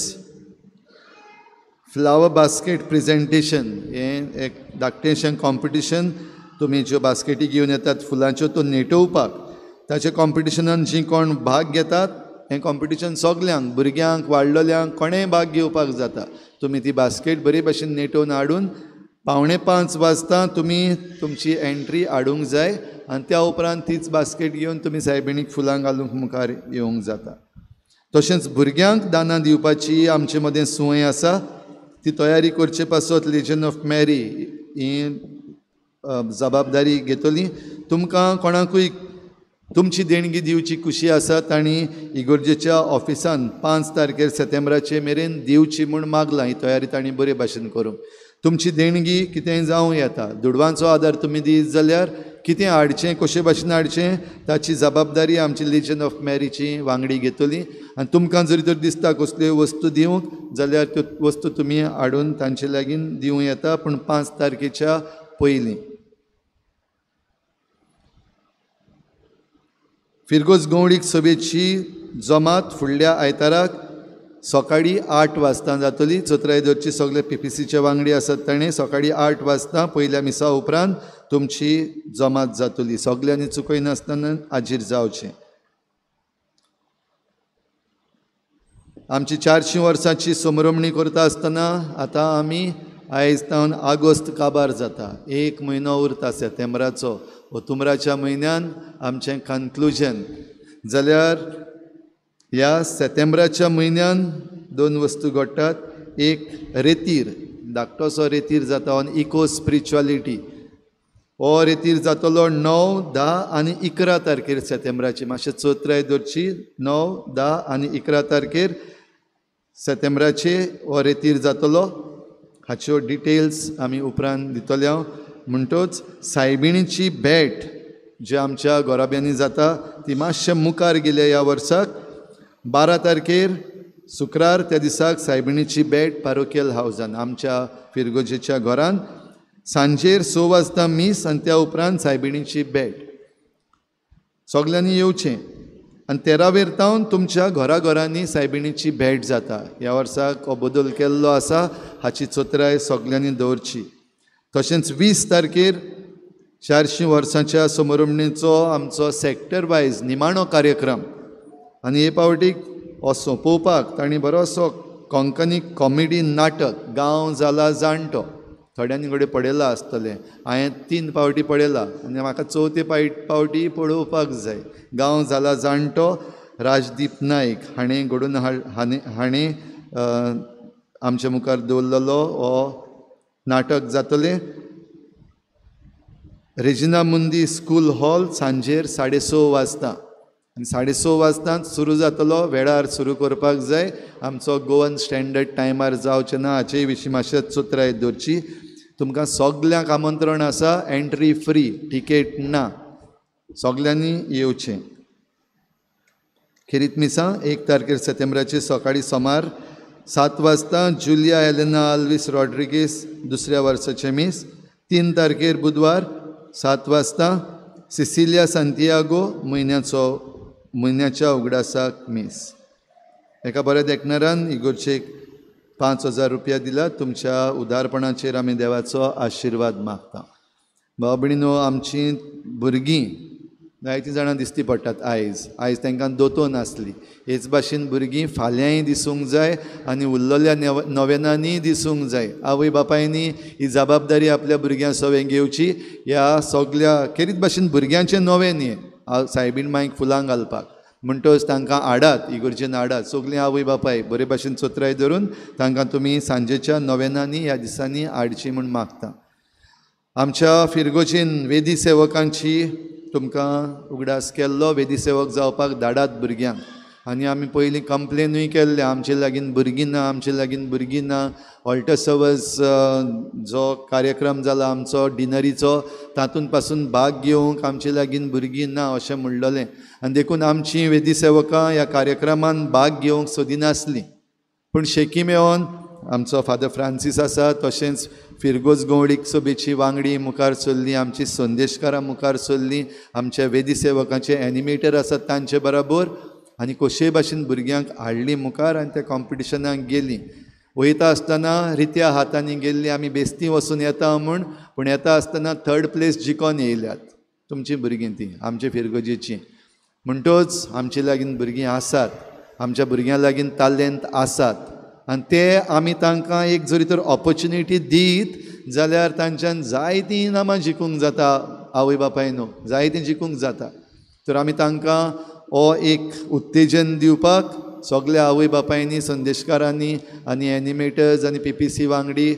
फ्लावर बास्केट प्रेजेंटेशन हें एक धाकटेंशें कॉम्पिटिशन, तुमी ज्यो बास्केटी घेवन येतात फुलांच्यो त्यो नेटोवपाक ताचे कॉम्पिटिशनान जीं कोण भाग घेतात, हें कॉम्पिटिशन सगल्यांक, भुरग्यांक, वाडलेल्यांक, कोणेय भाग घेवपाक जाता. तुमी ती बास्केट बरे भाशेन नेटोवन हाडून 4:45 वाजता तुमी तुमची एंट्री हाडूंक जाय आनी त्या उपरांत तीच बास्केट घेवन तुमी सायबिणीक फुलां घालूंक मुखार येवंक जाता. तशेंच भुरग्यांक दानां दिवपाची आमचे मदें संवय आसा, ती तयारी करचे पासत लिजन ऑफ मॅरी ही जबाबदारी घेतली. तुमकां कोणाकूय तुमची देणगी दिवची खुशी आसा तांणी इगोर्जेच्या ऑफिसान 5 तारखेर सप्टेंबराचे मेरेन दिवची म्हूण मागलां. ही तयारी तांणी बरे भाशेन करूंक. तुमची देणगी कितेंय जावं येता, दुडवांचो आदार तुमी दीत जाल्यार कितें हाडचें, कशे भाशेन हाडचें ताची जबाबदारी आमची लिजन ऑफ मॅरीची वांगडी घेतली. आनी तुमकां जरी तर दिसता कसल्यो वस्तू दिवंक जाल्यार त्यो वस्तू तुमी हाडून तांचे लागीं दिवं येता, पूण 5 तारखेच्या पयलीं. फिरगोज गवळीक सभेची जमात फुडल्या आयताराक सकाळीं 8 वाजता जातली. चोत्राय दरची सगळे पीपीसीचे वांगडी आसात ताणें सकाळीं 8 वाजता पयल्या मिसा उपरांत तुमची जमात जातली. सगल्यांनी चुकयनासतना हाजीर जावचें. आमची 400 वर्सांची समरमणी करता आसतना आतां आमी आयज तावन आगोस्त काबार जाता, 1 म्हयनो उरता सप्टेंबराचो. ओतुमराच्या म्हयन्यान आमचें कन्क्लुजन जाल्यार ह्या सप्टेंबराच्या म्हयन्यान 2 वस्तू घडटात. एक रेतीर, धाकटोसो रेतीर जाता ऑन इको स्पिरिच्युअलिटी. हो रेतीर जातलो 9, 10 आनी 11 तारखेर सप्टेंबराची. मातशें चोत्राय दवरची, 9, 10 आनी 11 तारखेर सप्टेंबराचे हो रेतीर जातलो. हाच्यो डिटेल्स आमी उपरांत दितले हांव. म्हणटोच सायबिणीची भेट जी आमच्या गोराब्यांनी जाता ती मातशें मुखार गेल्या ह्या वर्साक. 12 तारखेर शुक्रार त्या दिसाक सायबिणीची भेट पारोकियल हावजान आमच्या फिरगोजेच्या घरान सांजेर 6 वाजता मीस आनी त्या उपरांत सायबिणीची भेट. सगल्यांनी येवचें. आनी 13वेर तावन तुमच्या घरा घरांनी सायबिणीची भेट जाता. ह्या वर्साक हो बदल केल्लो आसा, हाची चोत्राय सगल्यांनी दवरची. तशेंच 20 तारखेर 400 वर्सांच्या समरमणीचो आमचो सॅक्टर वायज निमाणो कार्यक्रम आनी हे पावटीक हो सोंपोवपाक तांणी बरोसो कोंकणी कॉमेडी नाटक गांव जाला जाणटो थोड्यांनी कडेन पळयलां आसतलें. हांवें 3 पावटी पळयलां आनी म्हाका चवथे पावटी पळोवपाक जाय. गांव जाला जाणटो राजदीप नायक हाणें घडोवन हाणें आमच्या मुखार दवरलेलो हो नाटक जातलें. रेजिना मुंदी स्कूल हॉल सांजेर 6:30 वाजता आनी 6:30 वाजता सुरू जातलो. वेळार सुरू करपाक जाय, आमचो गोवन स्टँडर्ड टायमार जावचें ना हाचे विशीं मातशें चोत्राय दवरची. तुमकां सगल्यांक आमंत्रण आसा, एंट्री फ्री, तिकेट ना, सगल्यांनी येवचें. खेरीत मिसां 1 तारखेर सप्टेंबराचे सकाळीं सोमार 7 वाजता जुलिया एलेना आल्वीस रॉड्रिगीस दुसऱ्या वर्साचें मीस. 3 तारखेर बुधवार 7 वाजता सिसिलिया सांतियागो म्हयन्याच्या उगडासाक मीस. एका बऱ्या देखणारान इगोर्चेक 5,000 रुपया दिला. तुमच्या उदारपणाचेर आमी देवाचो आशिर्वाद मागता. भाव भयणीनो, आमची भुरगीं जायतीं जाणां दिसती पडटात आयज. आयज तांकां दोतोर नासली, हेच भाशेन भुरगीं फाल्यांय दिसूंक जाय आनी उरलेल्या नोवेनांनीय दिसूंक जाय. आवय बापायनी ही जबाबदारी आपल्या भुरग्यां सवें घेवची. ह्या सगल्या खेरीत भाशेन भुरग्यांचें नवें न्ही सायबीण मायक फुलां घालपाक, म्हणटच तांकां हाडात, इगोर्जेन हाडात. सगलीं आवय बापाय बरे भाशेन चोत्राय धरून तांकां तुमी सांजेच्या नोवेनांनी ह्या दिसांनी हाडची म्हूण मागता. आमच्या फिरगोजेन वेदी सेवकांची तुमकां उगडास केल्लो, वेदी सेवक जावपाक धाडात भुरग्यांक. आनी आमी पयलीं कंप्लेनूय केल्लें, आमचे लागीं भुरगीं ना, आमचे लागीं भुरगीं ना. ऑल्टर सर्वस जो कार्यक्रम जाला आमचो डिनरीचो तातूंत पासून भाग घेवंक आमचे लागीं भुरगीं ना अशें म्हणलेलें. आनी देखून आमचीं वेदी सेवकां ह्या कार्यक्रमान भाग घेवंक सोदिनासलीं. पूण शेकीम येवन आमचो फादर फ्रांसीस आसा, तशेंच फिरगोज गवळीक सभेची वांगडी मुखार सरली, आमची संदेशकारां मुखार सरली, आमच्या वेदी सेवकांचे एनिमेटर आसात तांचे बराबर. आनी कशेय भाशेन भुरग्यांक हाडली मुखार आनी त्या कॉम्पिटिशनाक गेलीं. वयता आसतना रित्या हातांनी गेल्ली, आमी बेस्ती वचून येता म्हूण, पूण येता आसतना थर्ड प्लेस जिखोन येयल्यात तुमचीं भुरगीं तीं आमचे फिरगजेचीं. म्हणटच आमचे लागीं भुरगीं आसात, आमच्या भुरग्यां लागीं तालेंत आसात आनी ते आमी तांकां एक जरी तर ऑपोर्चुनिटी दीत जाल्यार तांच्यान जायतीं इनामां जिखूंक जाता. आवय बापायनो जायतीं जिखूंक जाता. तर आमी तांकां हो एक उत्तेजन दिवपाक सगल्या आवय बापायनी, संदेशकारांनी आनी एनिमेटर्स आनी PPC वांगडी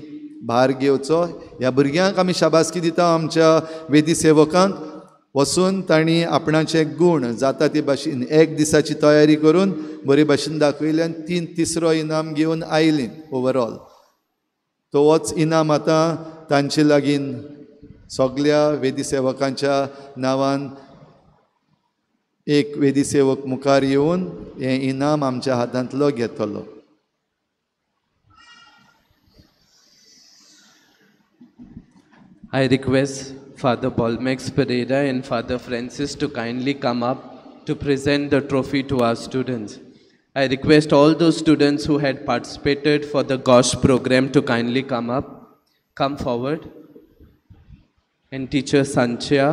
भार घेवचो. ह्या भुरग्यांक आमी शाबासकी दिता. आमच्या वेदी सेवकांक वचून तांणी आपणाचे गूण जाता ते भाशेन एक दिसाची तयारी करून बरे भाशेन दाखयली आनी तिसरो इनाम घेवन आयलीं ओवरऑल. तो होच इनाम आतां तांचे लागीं सगल्या वेदी सेवकांच्या नांवान एक वेदी सेवक मुखार येवन हें इनाम आमच्या हातांतलो घेतलो. I request Father Paul Max Pereira and Father Francis to kindly come up to present the trophy to our students. I request all those students who had participated for the GOSH program to kindly come up, come forward, and Teacher Sanchia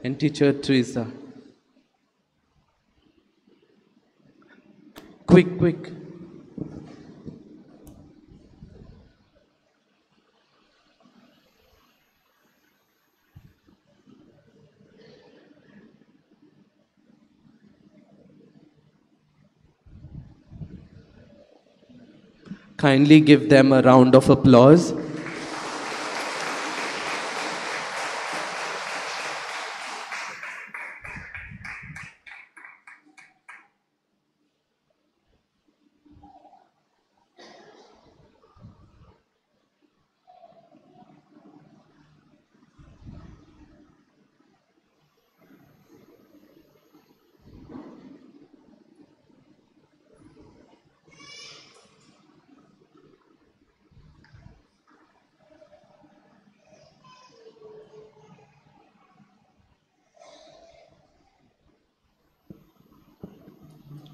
and Teacher Teresa. Quick, quick. Kindly give them a round of applause.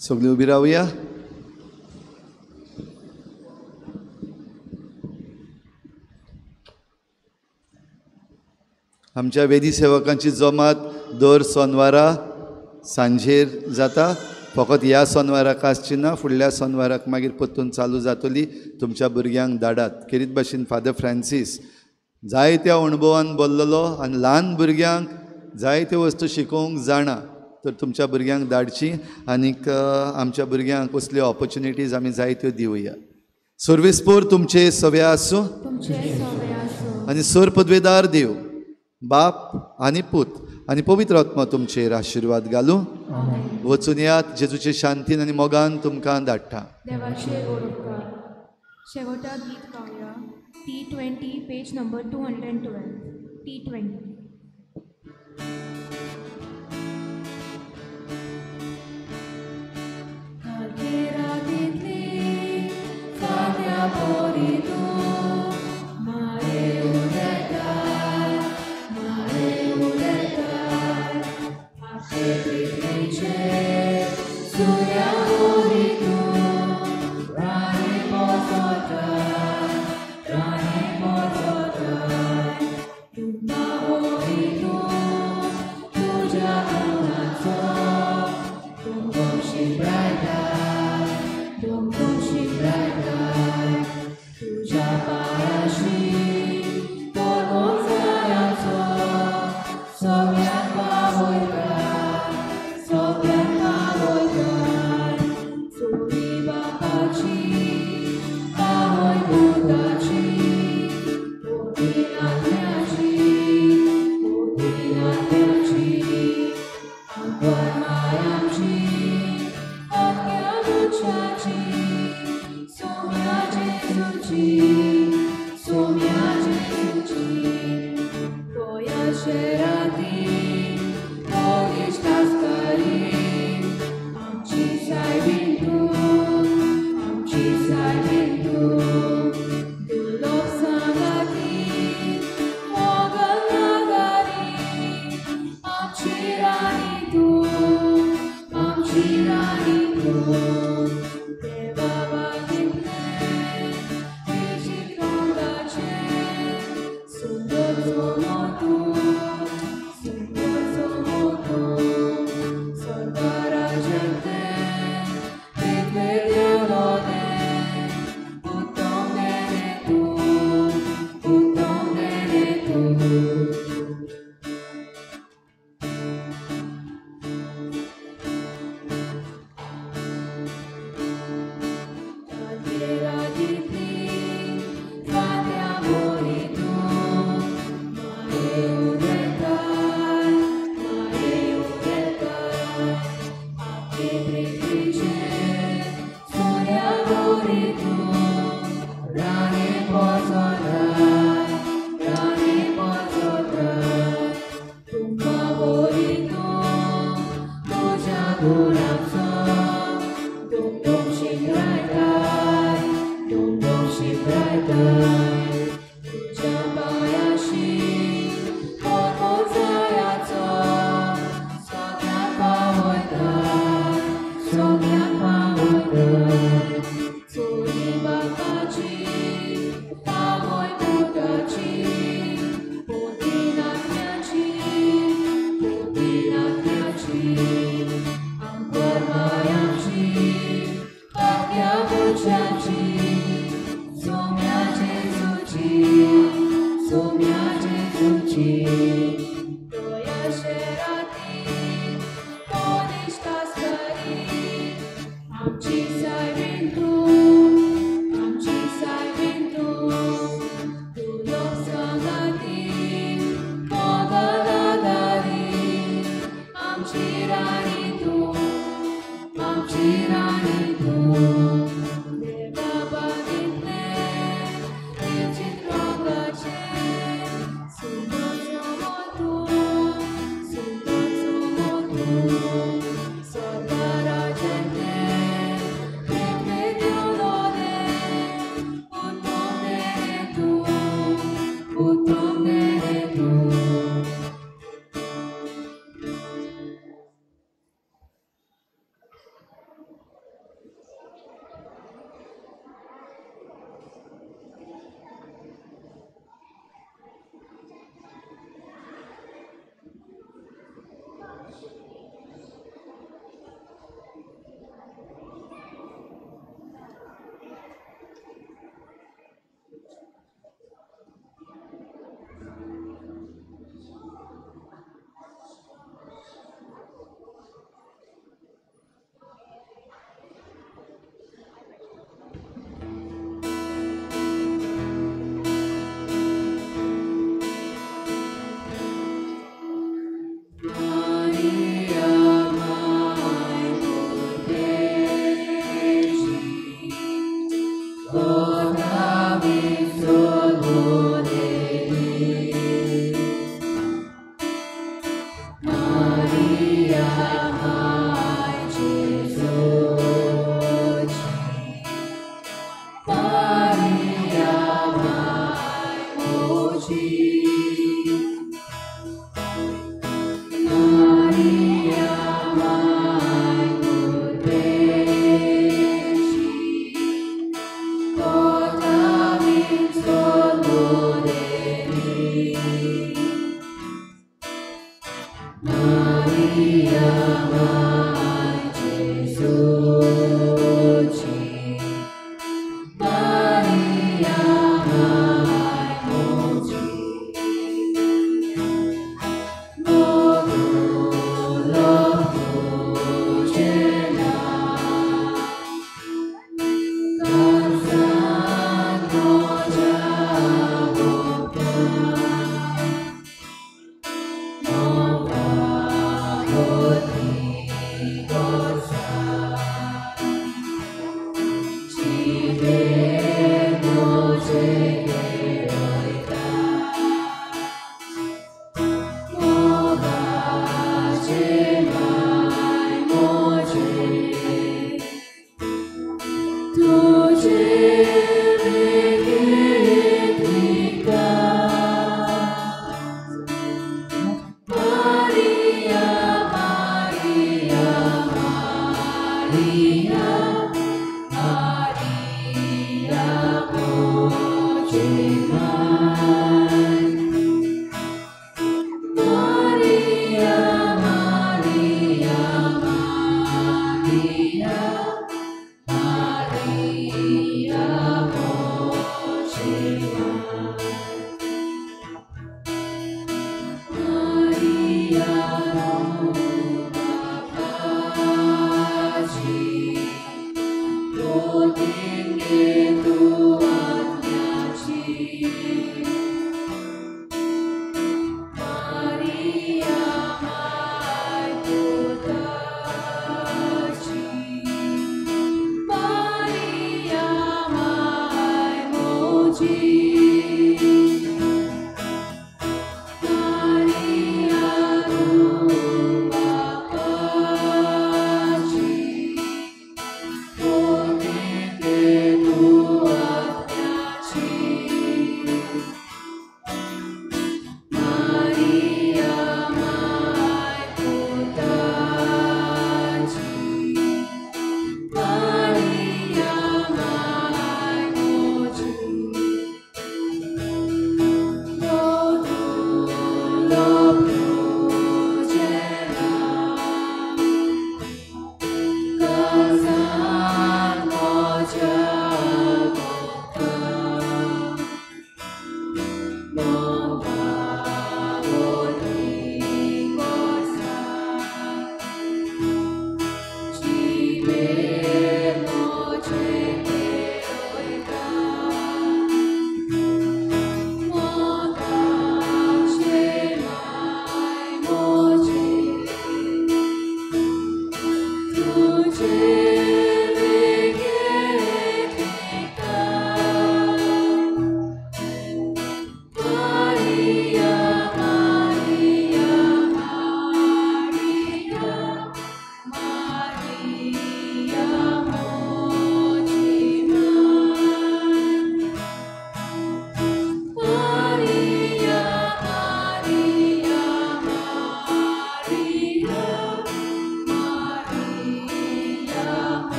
सगळीं उबी रावया. आमच्या वेदी सेवकांची जमात दर सोनवारा सांजेर जाता. फकत ह्या सोनवाराक आसची ना, फुडल्या सोनवाराक मागीर परतून चालू जातली. तुमच्या भुरग्यांक धाडात. खेरीत भाशेन फादर फ्रांसीस जायत्या अणभवान बोल्लेलो आनी ल्हान भुरग्यांक जायत्यो वस्तू शिकोवंक जाणा. तर तुमच्या भुरग्यांक धाडची आनीक आमच्या भुरग्यांक असल्यो ऑपोर्चुनिटीज आमी जायत्यो दिवया. सर्वेस्पोर तुमचे सवे आसूं आनी सर पदवेदार देव बाप आनी पूत आनी पवित्र आत्मा तुमचेर आशिर्वाद घालूं. वचून यात, जेजूचे शांतीन आनी मोगान तुमकां धाडटा. शेवटा गीत गावया. T20 page number 212. T20. Maria,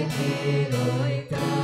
खेळयता.